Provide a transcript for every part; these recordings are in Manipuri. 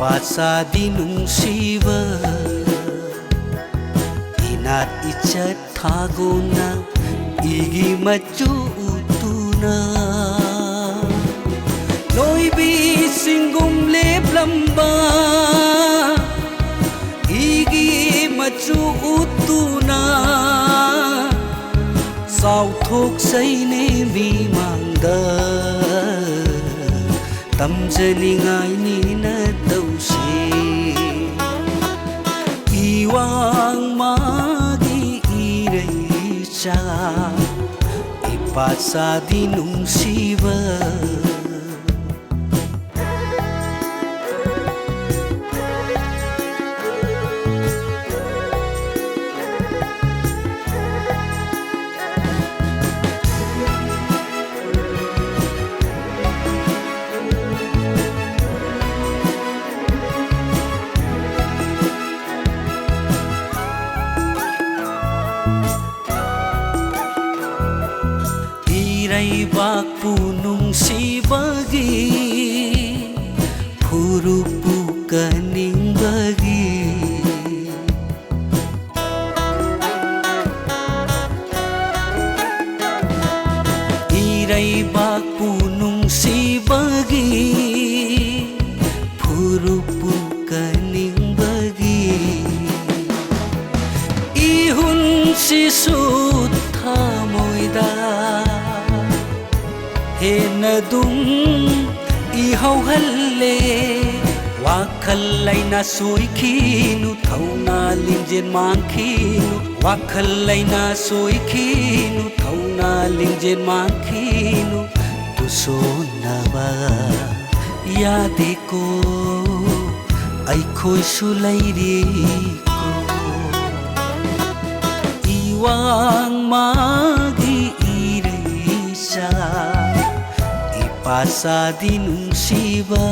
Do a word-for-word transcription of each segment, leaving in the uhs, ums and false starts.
ꯄꯥꯁꯥꯗꯤ ꯅꯨꯡꯁꯤꯕ, ꯏꯅꯥꯠ ꯏꯆꯠ ꯊꯥꯒꯣꯅ ꯏꯒꯤ ꯃꯆꯨ ꯎꯠꯇꯨꯅ, ꯂꯣꯏꯕꯤ ꯁꯤꯡꯒꯨꯝ ꯂꯦꯞꯂꯝꯕ ꯏꯒꯤ ꯃꯆꯨ ꯎꯠꯇꯨꯅ, ꯆꯥꯎꯊꯣꯛꯆꯩꯅꯦ ꯃꯤꯃꯥꯡꯗ꯫ ꯇꯝꯖꯅꯤꯡꯉꯥꯏꯅꯤꯅ ꯇꯧꯁꯦ꯫ ꯏꯋꯥꯡ ꯃꯥꯒꯤ ꯏꯔꯩꯆꯥ, ꯏꯄꯥ ꯆꯥꯗꯤ ꯅꯨꯡꯁꯤꯕ꯫ ꯏꯔꯩꯕꯥꯛꯄꯨ ꯅꯨꯡꯁꯤꯕꯒꯤ, ꯐꯨꯔꯨꯞꯄꯨ ꯀꯟꯅꯤꯡꯕꯒꯤ, ꯏꯔꯩꯕꯥꯛꯄꯨ ꯅꯨꯡꯁꯤꯕꯒꯤ, ꯐꯨꯔꯨꯞꯄꯨ ꯀꯟꯅꯤꯡꯕꯒꯤ, ꯏꯍꯨꯟꯁꯤꯁꯨ ꯊꯃꯣꯏꯗ ꯍꯦꯟꯅ ꯑꯗꯨꯝ ꯏꯍꯧꯍꯜꯂꯦ꯫ ꯋꯥꯈꯜ ꯂꯩꯅꯥ ꯁꯣꯏꯈꯤꯅꯨ, ꯊꯧꯅꯥ ꯂꯤꯡꯖꯦꯜ ꯃꯥꯡꯈꯤꯅꯨ, ꯋꯥꯈꯜ ꯂꯩꯅꯥ ꯁꯣꯏꯈꯤꯅꯨ, ꯊꯧꯅꯥ ꯂꯤꯡꯖꯦꯜ ꯃꯥꯡꯈꯤꯅꯨ꯫ ꯇꯨꯁꯣꯟꯅꯕ ꯌꯥꯗꯦꯀꯣ, ꯑꯩꯈꯣꯏꯁꯨ ꯂꯩꯔꯤꯀꯣ꯫ ꯏꯋꯥꯡ ꯃꯥꯒꯤ ꯏꯔꯩꯆꯥ, ꯏꯄꯥ ꯆꯥꯗꯤ ꯅꯨꯡꯁꯤꯕ꯫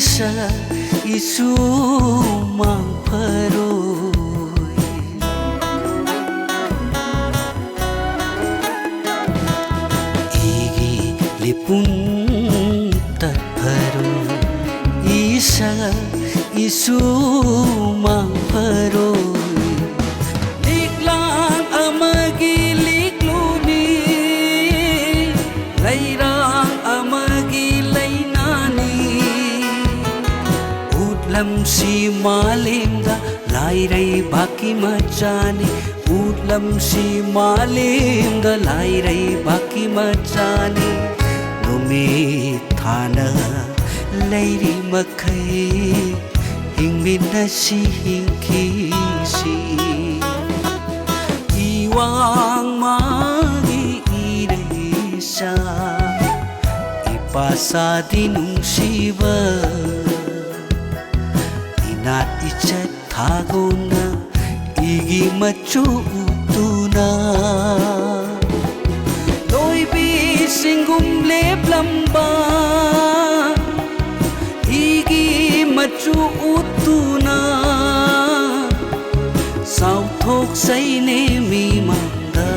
ꯏꯁꯨ ꯃꯥꯡ ꯐꯔꯣꯏ꯫ ꯑꯩꯒꯤ ꯂꯤꯄꯨꯟ ꯇꯠꯐꯔꯣꯏ꯫ ꯏꯁꯥ ꯏꯁꯨ ꯃꯥꯡ ꯐꯔꯣꯏ꯫ ꯂꯤꯛꯂꯥꯡ ꯑꯃꯒꯤ ꯂꯤꯛꯂꯨꯅꯤ, ꯂꯩꯔꯥꯡ ꯑꯃꯒꯤ ꯂꯩꯅꯥꯅꯤ꯫ ꯎꯠꯂꯝꯁꯤ ꯃꯥꯂꯦꯝꯗ ꯂꯥꯏꯔꯩꯕꯥꯛꯀꯤ ꯃꯆꯥꯅꯤ꯫ ꯎꯠꯂꯝꯁꯤ ꯃꯥꯂꯦꯝꯗ ꯂꯥꯏꯔꯩꯕꯥꯛꯀꯤ ꯃꯆꯥꯅꯤ꯫ ꯅꯨꯃꯤꯠ ꯊꯥꯅ ꯂꯩꯔꯤ ꯃꯈꯩ ꯍꯤꯡꯃꯤꯟꯅꯁꯤ ꯍꯤꯡꯈꯤꯁꯤ꯫ ꯏꯋꯥꯡ ꯃꯥꯒꯤ ꯏꯔꯩꯆꯥ, ꯏꯄꯥ ꯁꯥꯗꯤ ꯅꯨꯡꯁꯤꯕ, ꯏꯅꯥꯠ ꯏꯆꯠ ꯊꯥꯒꯣꯟꯅ ꯏꯒꯤ ꯃꯆꯨ ꯎꯠꯇꯨꯅ, ꯂꯣꯏꯕꯤ ꯁꯤꯡꯒꯨꯝ ꯂꯦꯞꯂꯝꯕ ꯏꯒꯤ ꯃꯆꯨ ꯎꯠꯇꯨꯅ, ꯆꯥꯎꯊꯣꯛꯆꯩꯅꯦ ꯃꯤꯃꯥꯡꯗ,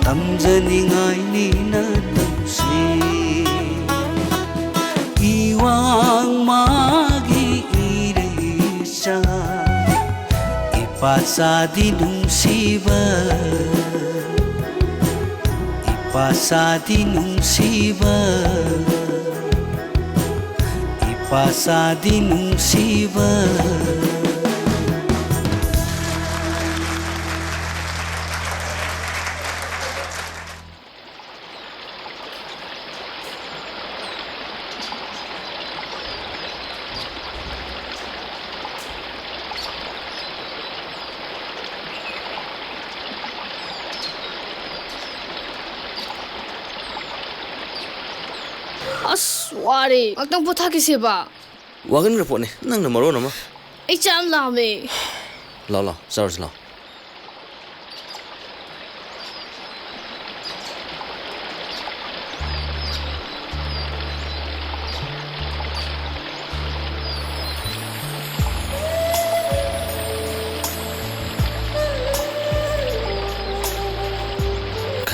ꯇꯝꯖꯅꯤꯡꯉꯥꯏꯅꯤ ꯅꯇꯧꯁꯦ꯫ ꯏꯋꯥꯡ ꯃꯥꯒꯤ ꯏꯔꯩꯆꯥ, ꯏꯄꯥ ꯁꯥꯗꯤ ꯅꯨꯡꯁꯤꯕ, ꯏꯄꯥ ꯁꯥꯗꯤ ꯅꯨꯡꯁꯤꯕ, ꯏꯄꯥ ꯁꯥꯗꯤ ꯅꯨꯡꯁꯤꯕ꯫ ꯑꯁ, ꯋꯥꯔꯦ꯫ ꯉꯥꯛꯇꯪ ꯄꯣꯊꯥꯈꯤꯁꯦꯕ꯫ ꯋꯥꯒꯟꯈ꯭ꯔ ꯄꯣꯠꯅꯤ, ꯅꯪꯅ ꯃꯔꯣꯟ ꯑꯃ꯫ ꯑꯩ ꯆꯥꯛ ꯌꯥꯝ ꯂꯥꯝꯃꯦ꯫ ꯂꯥꯛꯑꯣ, ꯂꯥꯛꯑꯣ, ꯆꯥꯔꯨꯁꯤ ꯂꯥꯛꯑꯣ꯫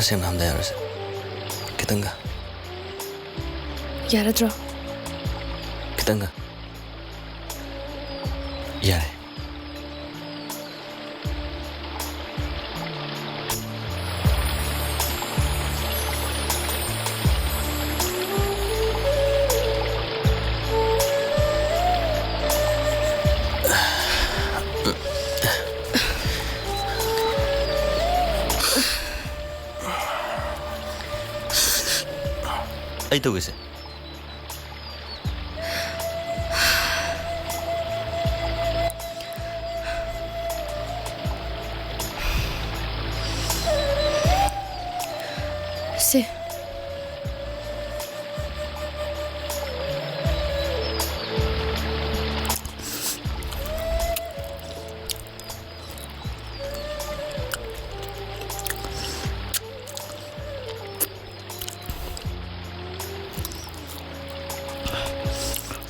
ꯁꯦꯡꯅ ꯍꯥꯏꯕꯗ ꯌꯥꯔꯣꯏꯁꯦ꯫ ꯈꯤꯇꯪꯒ꯫ ꯌꯥꯔꯗ꯭ꯔꯣ? ꯈꯤꯇꯪꯒ꯫ ꯌꯥꯔꯦ꯫ ꯑꯩ ꯇꯧꯒꯦꯁꯦ꯫ ꯁꯦ꯫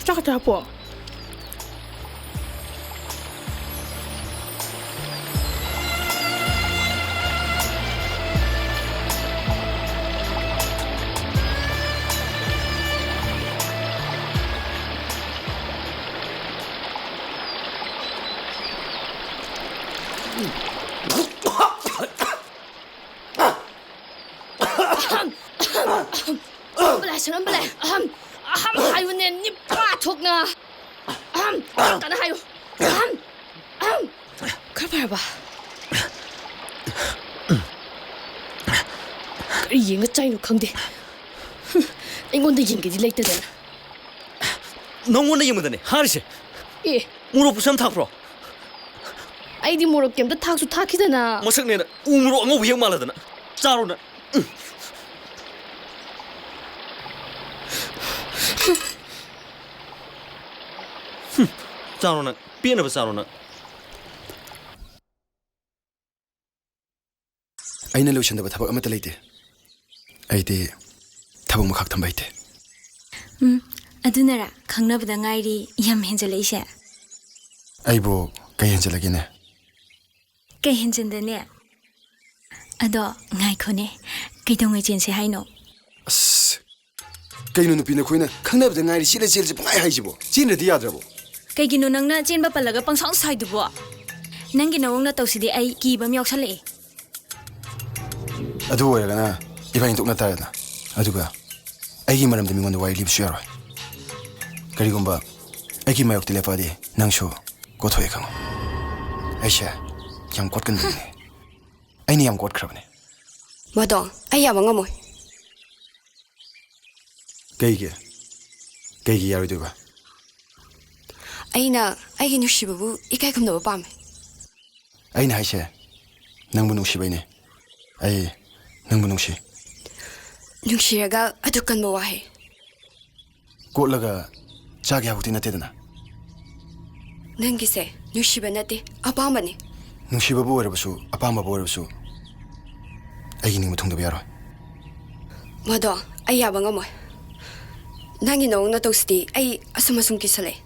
ꯆꯥꯛ ꯈꯛꯇ ꯍꯥꯞꯄꯣ꯫ ꯑꯍꯝ, ꯑꯍꯝ, ꯑꯍꯝ꯫ ꯁꯣꯝꯕ ꯂꯥꯏ, ꯁꯣꯝꯕ ꯂꯥꯏ꯫ ꯑꯍꯝ, ꯑꯍꯝ ꯍꯥꯏꯌꯨꯅꯦ, ꯅꯤꯄꯥ ꯊꯣꯛꯅ꯫ ꯑꯍꯝ, ꯀꯟꯅ ꯍꯥꯏꯌꯨ꯫ ꯑꯍꯝ, ꯑꯍꯝ꯫ ꯈꯔ ꯐꯔꯕ? ꯀꯔꯤ ꯌꯦꯡꯉ ꯆꯥꯏꯅꯣ ꯈꯪꯗꯦ꯫ ꯍꯨꯝ, ꯑꯩꯉꯣꯟꯗ ꯌꯦꯡꯒꯦꯗꯤ ꯂꯩꯇꯗꯅ꯫ ꯅꯪꯉꯣꯟꯗ ꯌꯦꯡꯕꯗꯅꯦ ꯍꯥꯏꯔꯤꯁꯦ꯫ ꯑꯦ꯫ ꯃꯣꯔꯣꯛꯄꯨ ꯁꯨꯝ ꯊꯥꯛꯄ꯭ꯔꯣ? ꯑꯩꯗꯤ ꯃꯣꯔꯣꯛ ꯀꯩꯝꯇ ꯊꯥꯛꯁꯨ ꯊꯥꯛꯈꯤꯗꯅ꯫ ꯃꯁꯛꯅꯦꯅ ꯎ ꯃꯣꯔꯣꯛ ꯑꯉꯧꯕ ꯍꯦꯛ ꯃꯥꯜꯂꯗꯅ꯫ ꯆꯥꯔꯣ ꯅꯪ꯫ ꯎꯝ꯫ ꯍꯨꯝ꯫ ꯆꯥꯔꯣ ꯅꯪ꯫ ꯄꯦꯟꯅꯕ ꯆꯥꯔꯣ ꯅꯪ꯫ ꯑꯩꯅ ꯂꯣꯏꯁꯤꯟꯗꯕ ꯊꯕꯛ ꯑꯃꯠꯇ ꯂꯩꯇꯦ꯫ ꯑꯩꯗꯤ ꯊꯕꯛ ꯃꯈꯥ ꯊꯝꯕ ꯍꯩꯇꯦ꯫ ꯎꯝ, ꯑꯗꯨꯅꯔ ꯈꯪꯅꯕꯗ ꯉꯥꯏꯔꯤ ꯌꯥꯝ ꯍꯦꯟꯖꯜꯂꯛꯏꯁꯦ? ꯑꯩꯕꯨ ꯀꯩ ꯍꯦꯟꯖꯜꯂꯒꯦꯅꯦ? ꯀꯩ ꯍꯦꯟꯖꯟꯗꯅꯦ? ꯑꯗꯣ ꯉꯥꯏꯈꯣꯅꯦ, ꯀꯩꯗꯧꯉꯩ ꯆꯦꯟꯁꯦ ꯍꯥꯏꯅꯣ? ꯑꯁ, ꯀꯩꯅꯣ ꯅꯨꯄꯤ ꯅꯈꯣꯏꯅ ꯈꯪꯅꯕꯗ ꯉꯥꯏꯔꯤ ꯆꯦꯜꯂꯦ ꯆꯦꯜꯂꯁꯦ ꯄꯪꯍꯥꯏ ꯍꯥꯏꯁꯤꯕꯣ? ꯆꯦꯟꯗ꯭ꯔꯗꯤ ꯌꯥꯗ꯭ꯔꯕꯣ? ꯀꯩꯒꯤꯅꯣ ꯅꯪꯅ ꯆꯦꯟꯕ ꯄꯜꯂꯒ ꯄꯪꯁꯥꯎ ꯁꯥꯏꯗꯨꯕꯣ? ꯅꯪꯒꯤ ꯅꯑꯣꯡ ꯅꯇꯧꯁꯤꯗꯤ ꯑꯩ ꯀꯤꯕ ꯑꯃ ꯌꯥꯎꯁꯜꯂꯛꯑꯦ꯫ ꯑꯗꯨ ꯑꯣꯏꯔꯒꯅ ꯏꯕꯥꯅꯤ ꯇꯣꯛꯅ ꯇꯥꯔꯦꯗꯅ꯫ ꯑꯗꯨꯒ ꯑꯩꯒꯤ ꯃꯔꯝꯗ ꯃꯤꯉꯣꯟꯗ ꯋꯥꯔꯤ ꯂꯤꯕꯁꯨ ꯌꯥꯔꯣꯏ꯫ ꯀꯔꯤꯒꯨꯝꯕ ꯑꯩꯒꯤ ꯃꯥꯌꯣꯛꯇ ꯂꯦꯞꯄꯛꯑꯗꯤ ꯅꯪꯁꯨ ꯀꯣꯠꯊꯣꯛꯑꯦ ꯈꯪꯉꯣ꯫ ꯑꯩꯁꯦ ꯌꯥꯝ ꯀꯣꯠꯀꯟꯕ ꯃꯤꯅꯦ꯫ ꯑꯩꯅ ꯌꯥꯝ ꯀꯣꯠꯈ꯭ꯔꯕꯅꯦ꯫ ꯃꯗꯣ, ꯑꯩ ꯌꯥꯕ ꯉꯝꯃꯣꯏ꯫ ꯀꯩꯒꯤ? ꯀꯩꯒꯤ ꯌꯥꯔꯣꯏꯗꯣꯏꯕ? ꯑꯩꯅ ꯑꯩꯒꯤ ꯅꯨꯡꯁꯤꯕꯕꯨ ꯏꯀꯥꯏ ꯈꯨꯝꯅꯕ ꯄꯥꯝꯃꯦ꯫ ꯑꯩꯅ ꯍꯥꯏꯁꯦ ꯅꯪꯕꯨ ꯅꯨꯡꯁꯤꯕꯩꯅꯦ꯫ ꯑꯩ ꯅꯪꯕꯨ ꯅꯨꯡꯁꯤ꯫ ꯅꯨꯡꯁꯤꯔꯒ ꯑꯗꯨꯛ ꯀꯟꯕ ꯋꯥꯍꯩ꯫ ꯀꯣꯠꯂꯒ ꯆꯥꯒꯦ ꯍꯥꯏꯕꯗꯤ ꯅꯠꯇꯦꯗꯅ꯫ ꯅꯪꯒꯤꯁꯦ ꯅꯨꯡꯁꯤꯕ ꯅꯠꯇꯦ, ꯑꯄꯥꯝꯕꯅꯤ꯫ ꯅꯨꯡꯁꯤꯕꯕꯨ ꯑꯣꯏꯔꯕꯁꯨ, ꯑꯄꯥꯝꯕꯕꯨ ꯑꯣꯏꯔꯕꯁꯨ, ꯑꯩꯒꯤ ꯅꯤꯡꯕ ꯊꯨꯡꯗꯕ ꯌꯥꯔꯣꯏ꯫ ꯃꯗꯣ, ꯑꯩ ꯌꯥꯕ ꯉꯝꯃꯣꯏ꯫ ꯅꯪꯒꯤ ꯅꯑꯣꯡ ꯅꯇꯧꯁꯤꯗꯤ ꯑꯩ ꯑꯁꯨꯝ ꯑꯁꯨꯝ ꯀꯤꯁꯜꯂꯛꯑꯦ꯫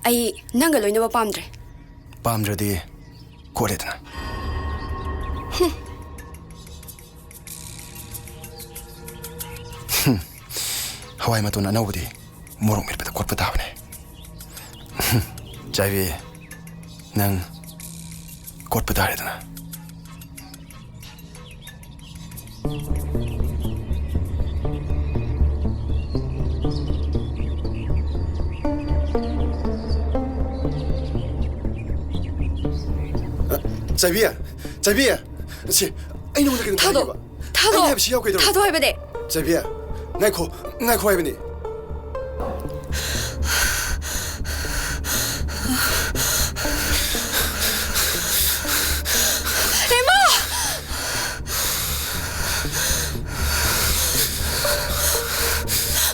ꯑꯩ ꯅꯪꯒ ꯂꯣꯏꯅꯕ ꯄꯥꯝꯗ꯭ꯔꯦ꯫ ꯄꯥꯝꯗ꯭ꯔꯗꯤ ꯀꯣꯠꯂꯦꯗꯅ꯫ ꯍꯨꯝ꯫ ꯍꯨꯝ꯫ ꯍꯋꯥꯏ ꯃꯇꯣꯟ ꯑꯅꯧꯕꯗꯤ ꯃꯣꯔꯣꯛ ꯃꯦꯠꯄꯗ ꯀꯣꯠꯄ ꯇꯥꯕꯅꯦ꯫ ꯍꯨꯝ꯫ ꯆꯥꯏꯕꯤ, ꯅꯪ ꯀꯣꯠꯄ ꯇꯥꯔꯦꯗꯅ꯫ ꯆꯥꯏꯕꯤ! ꯆꯥꯏꯕꯤ! ꯁꯤ, ꯑꯩ ꯅꯉꯣꯟꯗ ꯀꯩꯅꯣꯝꯇ ꯊꯥꯗꯣꯛ! ꯍꯥꯏꯒꯦꯕ꯫ ꯊꯥꯗꯣꯛ! ꯑꯩꯅ ꯍꯥꯏꯕꯁꯤ ꯌꯥꯎ ꯀꯩꯗꯧꯔꯒꯦ? ꯊꯥꯗꯣꯛ ꯍꯥꯏꯕꯅꯦ! ꯆꯥꯏꯕꯤ! ꯉꯥꯏꯈꯣ! ꯉꯥꯏꯈꯣ ꯍꯥꯏꯕꯅꯦ!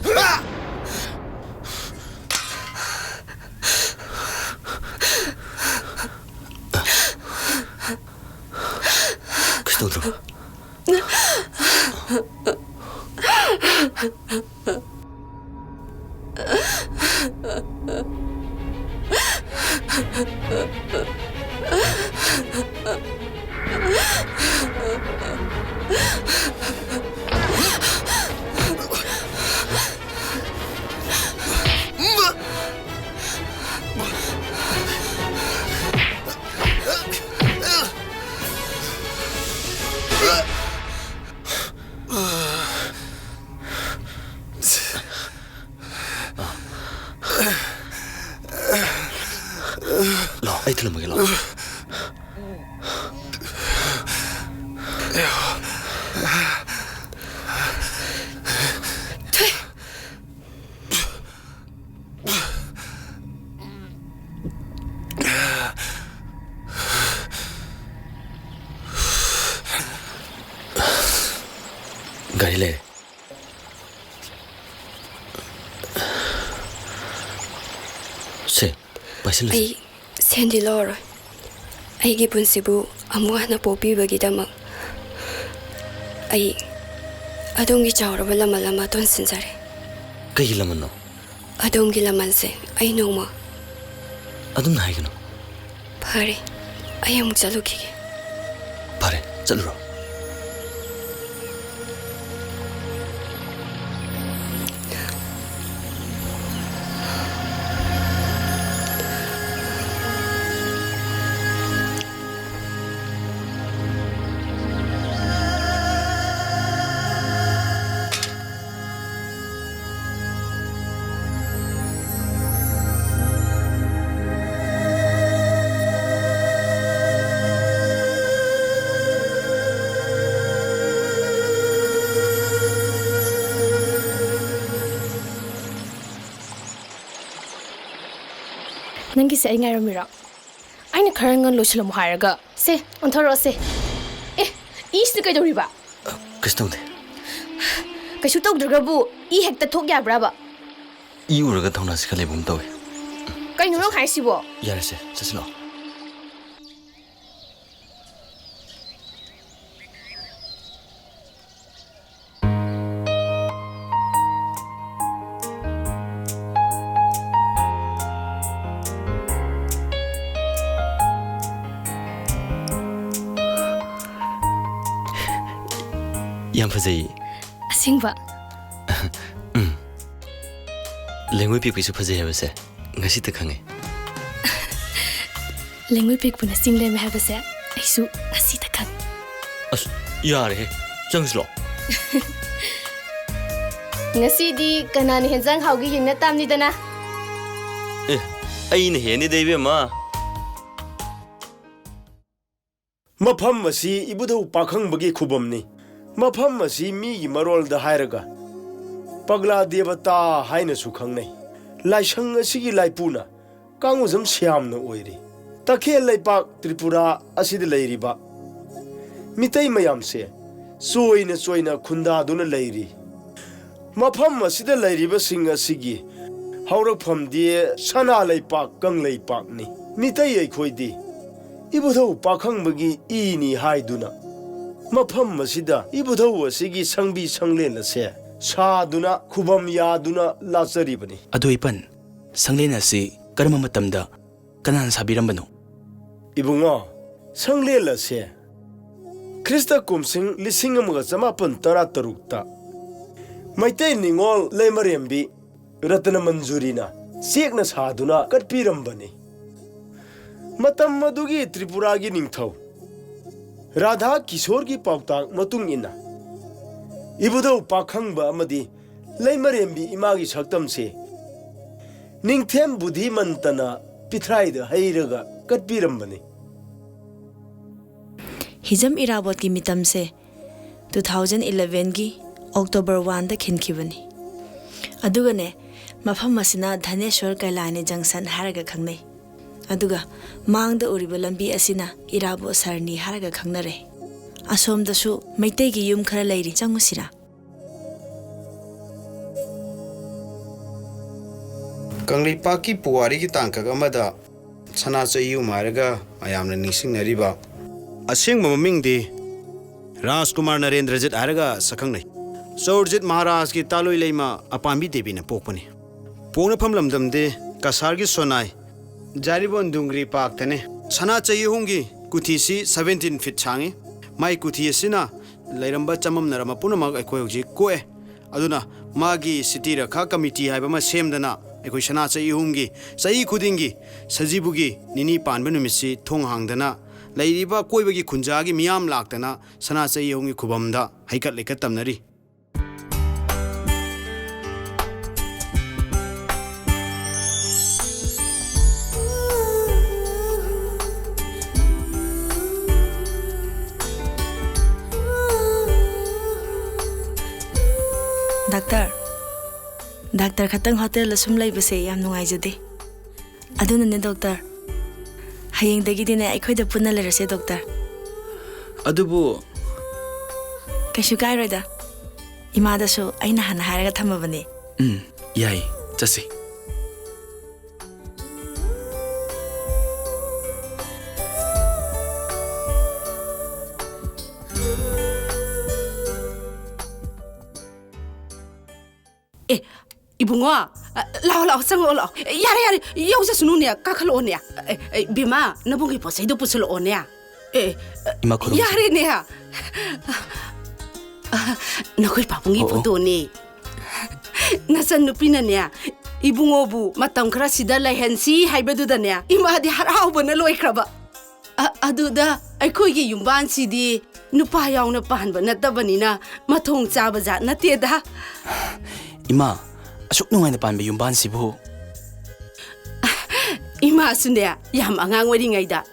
ꯏꯃꯥ! ꯀꯩꯁꯨ ꯇꯧꯗ꯭ꯔꯕꯣ? ꯂꯥꯛꯑꯣ, ꯑꯩ ꯊꯤꯜꯂꯝꯃꯒꯦ, ꯂꯥꯛꯑꯣ꯫ ꯒꯥꯔꯤ ꯂꯩꯔꯦ꯫ ꯁꯦ, ꯄꯥꯏꯁꯤꯜꯂꯁꯤ꯫ ꯑꯩ ꯁꯦꯟꯗꯤ ꯂꯧꯔꯔꯣꯏ꯫ ꯑꯩꯒꯤ ꯄꯨꯟꯁꯤꯕꯨ ꯑꯃꯨꯛ ꯍꯟꯅ ꯄꯣꯛꯄꯤꯕꯒꯤꯗꯃꯛ ꯑꯩ ꯑꯗꯣꯝꯒꯤ ꯆꯥꯎꯔꯕ ꯂꯃꯟ ꯑꯃ ꯇꯣꯟꯁꯤꯟꯖꯔꯦ꯫ ꯀꯩꯒꯤ ꯂꯃꯟꯅꯣ? ꯑꯗꯣꯝꯒꯤ ꯂꯃꯟꯁꯦ ꯑꯩ ꯅꯣꯡꯃ ꯑꯗꯨꯝꯅ ꯍꯥꯏꯒꯅꯨ꯫ ꯐꯔꯦ, ꯑꯩ ꯑꯃꯨꯛ ꯆꯠꯂꯨꯈꯤꯒꯦ꯫ ꯐꯔꯦ, ꯆꯠꯂꯨꯔꯣ꯫ ꯅꯪꯒꯤꯁꯦ ꯑꯩ ꯉꯥꯏꯔꯝꯃꯤꯔꯣ? ꯑꯩꯅ ꯈꯔ ꯉꯟꯅ ꯂꯣꯏꯁꯤꯜꯂꯝꯃꯨ ꯍꯥꯏꯔꯒ꯫ ꯁꯦ, ꯑꯣꯟꯊꯣꯔꯛꯑꯣꯁꯦ꯫ ꯑꯦ, ꯏꯁꯤꯅ ꯀꯩꯗꯧꯔꯤꯕ? ꯀꯩꯁꯨ ꯇꯧꯗꯦ꯫ ꯀꯩꯁꯨ ꯇꯧꯗ꯭ꯔꯒꯕꯨ ꯏ ꯍꯦꯛꯇ ꯊꯣꯛ ꯌꯥꯕ꯭ꯔꯕ? ꯏ ꯎꯔꯒ ꯊꯧꯅꯥꯁꯤ ꯈꯔ ꯂꯩꯕꯒꯨꯝ ꯇꯧꯏ꯫ ꯀꯩꯅꯣ ꯅꯪ ꯍꯥꯏꯁꯤꯕꯣ? ꯌꯥꯔꯦꯁꯦ, ꯆꯠꯁꯤꯜꯂꯛꯑꯣ꯫ ꯌꯥꯝ ꯐꯖꯩ꯫ ꯑꯁꯦꯡꯕ? ꯎꯝ꯫ ꯂꯩꯉꯣꯏ ꯄꯤꯛꯄꯤꯁꯨ ꯐꯖꯩ ꯍꯥꯏꯕꯁꯦ ꯉꯁꯤꯇ ꯈꯪꯉꯦ꯫ ꯂꯩꯉꯣꯏ ꯄꯤꯛꯄꯅ ꯆꯤꯡ ꯂꯦꯝꯃꯦ ꯍꯥꯏꯕꯁꯦ ꯑꯩꯁꯨ ꯉꯁꯤꯇ ꯈꯪꯉꯦ꯫ ꯑꯁ, ꯌꯥꯔꯦꯍꯦ, ꯆꯪꯁꯤꯂꯣ꯫ ꯉꯁꯤꯗꯤ ꯀꯅꯥꯅ ꯍꯦꯟꯖꯥꯡ ꯍꯥꯎꯒꯦ ꯌꯦꯡꯅ ꯇꯥꯝꯅꯤꯗꯅ꯫ ꯑꯩꯅ ꯍꯦꯟꯅꯤꯗ, ꯏꯕꯦꯝꯃ꯫ ꯃꯐꯝ ꯑꯁꯤ ꯏꯕꯨꯙꯧ ꯄꯥꯈꯪꯕꯒꯤ ꯈꯨꯕꯝꯅꯤ꯫ ꯃꯐꯝ ꯑꯁꯤ ꯃꯤꯒꯤ ꯃꯔꯣꯜꯗ ꯍꯥꯏꯔꯒ ꯄꯒꯂꯥ ꯗꯦꯕꯇꯥ ꯍꯥꯏꯅꯁꯨ ꯈꯪꯅꯩ꯫ ꯂꯥꯏꯁꯪ ꯑꯁꯤꯒꯤ ꯂꯥꯏꯄꯨꯅ ꯀꯥꯡꯉꯨꯖꯝ ꯁ꯭ꯌꯥꯝꯅ ꯑꯣꯏꯔꯤ꯫ ꯇꯈꯦꯜ ꯂꯩꯄꯥꯛ ꯇ꯭ꯔꯤꯄꯨꯔꯥ ꯑꯁꯤꯗ ꯂꯩꯔꯤꯕ ꯃꯤꯇꯩ ꯃꯌꯥꯝꯁꯦ ꯆꯣꯏꯅ ꯆꯣꯏꯅ ꯈꯨꯟꯗꯥꯗꯨꯅ ꯂꯩꯔꯤ꯫ ꯃꯐꯝ ꯑꯁꯤꯗ ꯂꯩꯔꯤꯕꯁꯤꯡ ꯑꯁꯤꯒꯤ ꯍꯧꯔꯛꯐꯝꯗꯤ ꯁꯅꯥ ꯂꯩꯄꯥꯛ ꯀꯪꯂꯩꯄꯥꯛꯅꯤ꯫ ꯃꯤꯇꯩ ꯑꯩꯈꯣꯏꯗꯤ ꯏꯕꯨꯙꯧ ꯄꯥꯈꯪꯕꯒꯤ ꯏꯅꯤ ꯍꯥꯏꯗꯨꯅ ꯃꯐꯝ ꯑꯁꯤꯗ ꯏꯕꯨꯙꯧ ꯑꯁꯤꯒꯤ ꯁꯪꯕꯤ ꯁꯪꯂꯦꯟ ꯑꯁꯦ ꯁꯥꯗꯨꯅ ꯈꯨꯕꯝ ꯌꯥꯗꯨꯅ ꯂꯥꯠꯆꯔꯤꯕꯅꯤ꯫ ꯑꯗꯨ ꯏꯄꯟ, ꯁꯪꯂꯦꯟ ꯑꯁꯤ ꯀꯔꯝꯕ ꯃꯇꯝꯗ ꯀꯅꯥꯅ ꯁꯥꯕꯤꯔꯝꯕꯅꯣ? ꯏꯕꯨꯡꯉꯣ, ꯁꯪꯂꯦꯟ ꯑꯁꯦ ꯈ꯭ꯔꯤꯁꯇ ꯀꯨꯝꯁꯤꯡ ꯂꯤꯁꯤꯡ ꯑꯃꯒ ꯆꯃꯥꯄꯟ ꯇꯔꯥ ꯇꯔꯨꯛꯇ ꯃꯩꯇꯩ ꯅꯤꯉꯣꯜ ꯂꯩꯃꯔꯦꯝꯕꯤ ꯔꯇꯅ ꯃꯟꯖꯨꯔꯤꯅ ꯆꯦꯛꯅ ꯁꯥꯗꯨꯅ ꯀꯠꯄꯤꯔꯝꯕꯅꯤ꯫ ꯃꯇꯝ ꯑꯗꯨꯒꯤ ꯇ꯭ꯔꯤꯄꯨꯔꯥꯒꯤ ꯅꯤꯡꯊꯧ ꯔꯥꯙꯥ ꯀꯤꯁꯣꯔꯒꯤ ꯄꯥꯎꯇꯥꯛ ꯃꯇꯨꯡ ꯏꯟꯅ ꯏꯕꯨꯙꯧ ꯄꯥꯈꯪꯕ ꯑꯃꯗꯤ ꯂꯩꯃꯔꯦꯝꯕꯤ ꯏꯃꯥꯒꯤ ꯁꯛꯇꯝꯁꯦ ꯅꯤꯡꯊꯦꯝ ꯕꯨꯙꯤꯃꯟꯇꯅ ꯄꯤꯊ꯭ꯔꯥꯏꯗ ꯍꯩꯔꯒ ꯀꯠꯄꯤꯔꯝꯕꯅꯤ꯫ ꯍꯤꯖꯝ ꯏꯔꯥꯕꯣꯠꯀꯤ ꯃꯤꯇꯝꯁꯦ two thousand elevenꯒꯤ October oneꯗ ꯈꯤꯟꯈꯤꯕꯅꯤ꯫ ꯑꯗꯨꯒꯅꯦ, ꯃꯐꯝ ꯑꯁꯤꯅ ꯙꯅꯦꯁ꯭ꯋꯔ ꯀꯩꯂꯥꯅꯤ ꯖꯪꯁꯟ ꯍꯥꯏꯔꯒ ꯈꯪꯅꯩ꯫ ꯑꯗꯨꯒ ꯃꯥꯡꯗ ꯎꯔꯤꯕ ꯂꯝꯕꯤ ꯑꯁꯤꯅ ꯏꯔꯥꯕꯣꯠ ꯁꯔꯅꯤ ꯍꯥꯏꯔꯒ ꯈꯪꯅꯔꯦ꯫ ꯑꯁꯣꯝꯗꯁꯨ ꯃꯩꯇꯩꯒꯤ ꯌꯨꯝ ꯈꯔ ꯂꯩꯔꯤ, ꯆꯪꯉꯨꯁꯤꯔꯥ? ꯀꯪꯂꯩꯄꯥꯛꯀꯤ ꯄꯨꯋꯥꯔꯤꯒꯤ ꯇꯥꯡꯀꯛ ꯑꯃꯗ ꯁꯅꯥ ꯆꯍꯤꯍꯨꯝ ꯍꯥꯏꯔꯒ ꯃꯌꯥꯝꯅ ꯅꯤꯡꯁꯤꯡꯅꯔꯤꯕ ꯑꯁꯦꯡꯕ ꯃꯃꯤꯡꯗꯤ ꯔꯥꯖꯀꯨꯃꯥꯔ ꯅꯔꯦꯟꯗ꯭ꯔꯖꯤꯠ ꯍꯥꯏꯔꯒ ꯁꯛꯈꯪꯅꯩ꯫ ꯆꯧꯔꯖꯤꯠ ꯃꯍꯥꯔꯥꯖꯀꯤ ꯇꯥꯂꯣꯏ ꯂꯩꯃ ꯑꯄꯥꯝꯕꯤ ꯗꯦꯕꯤꯅ ꯄꯣꯛꯄꯅꯤ꯫ ꯄꯣꯛꯅꯐꯝ ꯂꯝꯗꯝꯗꯤ ꯀꯁꯥꯔꯒꯤ ꯁꯣꯅꯥꯏ ꯖꯥꯔꯤꯕꯣꯟ ꯗꯨꯡꯒ꯭ꯔꯤ ꯄꯥꯛꯇꯅꯤ꯫ ꯁꯅꯥ ꯆꯍꯤꯍꯨꯝꯒꯤ ꯀꯨꯊꯤꯁꯤ seventeen feet ꯁꯥꯡꯉꯤ꯫ ꯃꯥꯏ ꯀꯨꯊꯤ ꯑꯁꯤꯅ ꯂꯩꯔꯝꯕ ꯆꯃꯝꯅꯔꯝꯕ ꯄꯨꯝꯅꯃꯛ ꯑꯩꯈꯣꯏ ꯍꯧꯖꯤꯛ ꯀꯣꯛꯑꯦ꯫ ꯑꯗꯨꯅ ꯃꯥꯒꯤ ꯁꯤꯇꯤ ꯔꯈꯥ ꯀꯃꯤꯇꯤ ꯍꯥꯏꯕ ꯑꯃ ꯁꯦꯝꯗꯅ ꯑꯩꯈꯣꯏ ꯁꯅꯥ ꯆꯍꯤꯍꯨꯝꯒꯤ ꯆꯍꯤ ꯈꯨꯗꯤꯡꯒꯤ ꯁꯖꯤꯕꯨꯒꯤ ꯅꯤꯅꯤ ꯄꯥꯟꯕ ꯅꯨꯃꯤꯠꯁꯤ ꯊꯣꯡ ꯍꯥꯡꯗꯅ ꯂꯩꯔꯤꯕ ꯀꯣꯏꯕꯒꯤ ꯈꯨꯟꯖꯥꯒꯤ ꯃꯤꯌꯥꯝ ꯂꯥꯛꯇꯅ ꯁꯅꯥ ꯆꯍꯤꯍꯨꯝꯒꯤ ꯈꯨꯕꯝꯗ ꯍꯩꯀꯠ ꯂꯩꯀꯠ ꯇꯝꯅꯔꯤ꯫ ꯗꯥꯛꯇꯔ ꯈꯛꯇꯪ ꯍꯣꯇꯦꯜꯗ ꯁꯨꯝ ꯂꯩꯕꯁꯦ ꯌꯥꯝ ꯅꯨꯡꯉꯥꯏꯖꯗꯦ꯫ ꯑꯗꯨꯅꯅꯦ ꯗꯣꯛꯇꯔ, ꯍꯌꯦꯡꯗꯒꯤꯗꯤꯅꯦ ꯑꯩꯈꯣꯏꯗ ꯄꯨꯟꯅ ꯂꯩꯔꯁꯦ ꯗꯣꯛꯇꯔ꯫ ꯑꯗꯨꯕꯨ ꯀꯩꯁꯨ ꯀꯥꯏꯔꯣꯏꯗ꯫ ꯏꯃꯥꯗꯁꯨ ꯑꯩꯅ ꯍꯥꯟꯅ ꯍꯥꯏꯔꯒ ꯊꯝꯃꯕꯅꯦ꯫ ꯎꯝ, ꯌꯥꯏ, ꯆꯠꯁꯤ꯫ ꯑꯦ, ꯏꯕꯨꯡꯉꯣ, ꯑ, ꯂꯥꯛꯑꯣ, ꯂꯥꯛꯑꯣ, ꯆꯪꯉꯛꯑꯣ, ꯂꯥꯛꯑꯣ꯫ ꯑꯦ, ꯌꯥꯔꯦ, ꯌꯥꯔꯦ, ꯌꯧꯖꯁꯅꯨꯅꯦ, ꯀꯥꯈꯠꯂꯛꯑꯣꯅꯦ꯫ ꯑꯦ, ꯑꯦ, ꯕꯦꯝꯃ, ꯅꯕꯨꯡꯒꯤ ꯄꯣꯠ ꯆꯩꯗꯣ ꯄꯨꯁꯜꯂꯛꯑꯣꯅꯦ꯫ ꯑꯦ, ꯏꯃꯥ, ꯈꯨꯔꯨꯝꯖꯔꯤ꯫ ꯌꯥꯔꯦꯅꯦ꯫ ꯅꯈꯣꯏ ꯄꯥꯕꯨꯡꯒꯤ ꯑꯣ, ꯑꯣ꯫ ꯐꯣꯇꯣꯅꯦ꯫ ꯅꯆꯟ ꯅꯨꯄꯤꯅꯅꯦ, ꯏꯕꯨꯡꯉꯣꯕꯨ ꯃꯇꯝ ꯈꯔ ꯁꯤꯗ ꯂꯩꯍꯟꯁꯤ ꯍꯥꯏꯕꯗꯨꯗꯅꯦ, ꯏꯃꯥꯗꯤ ꯍꯔꯥꯎꯕꯅ ꯂꯣꯏꯈ꯭ꯔꯕ꯫ ꯑ-, ꯑꯗꯨꯗ ꯑꯩꯈꯣꯏꯒꯤ ꯌꯨꯝꯕꯥꯟꯁꯤꯗꯤ ꯅꯨꯄꯥ ꯌꯥꯎꯅ ꯄꯥꯟꯕ ꯅꯠꯇꯕꯅꯤꯅ ꯃꯊꯣꯡ ꯆꯥꯕ ꯖꯥꯠ ꯅꯠꯇꯦꯗ꯫ ꯏꯃꯥ, ꯑꯁꯨꯛ ꯅꯨꯡꯉꯥꯏꯅ ꯄꯥꯟꯕ ꯌꯨꯝꯕꯥꯟꯁꯤꯕꯨ꯫ ꯏꯃꯥꯁꯨꯅꯦ, ꯌꯥꯝ ꯑꯉꯥꯡ ꯑꯣꯏꯔꯤꯉꯩꯗ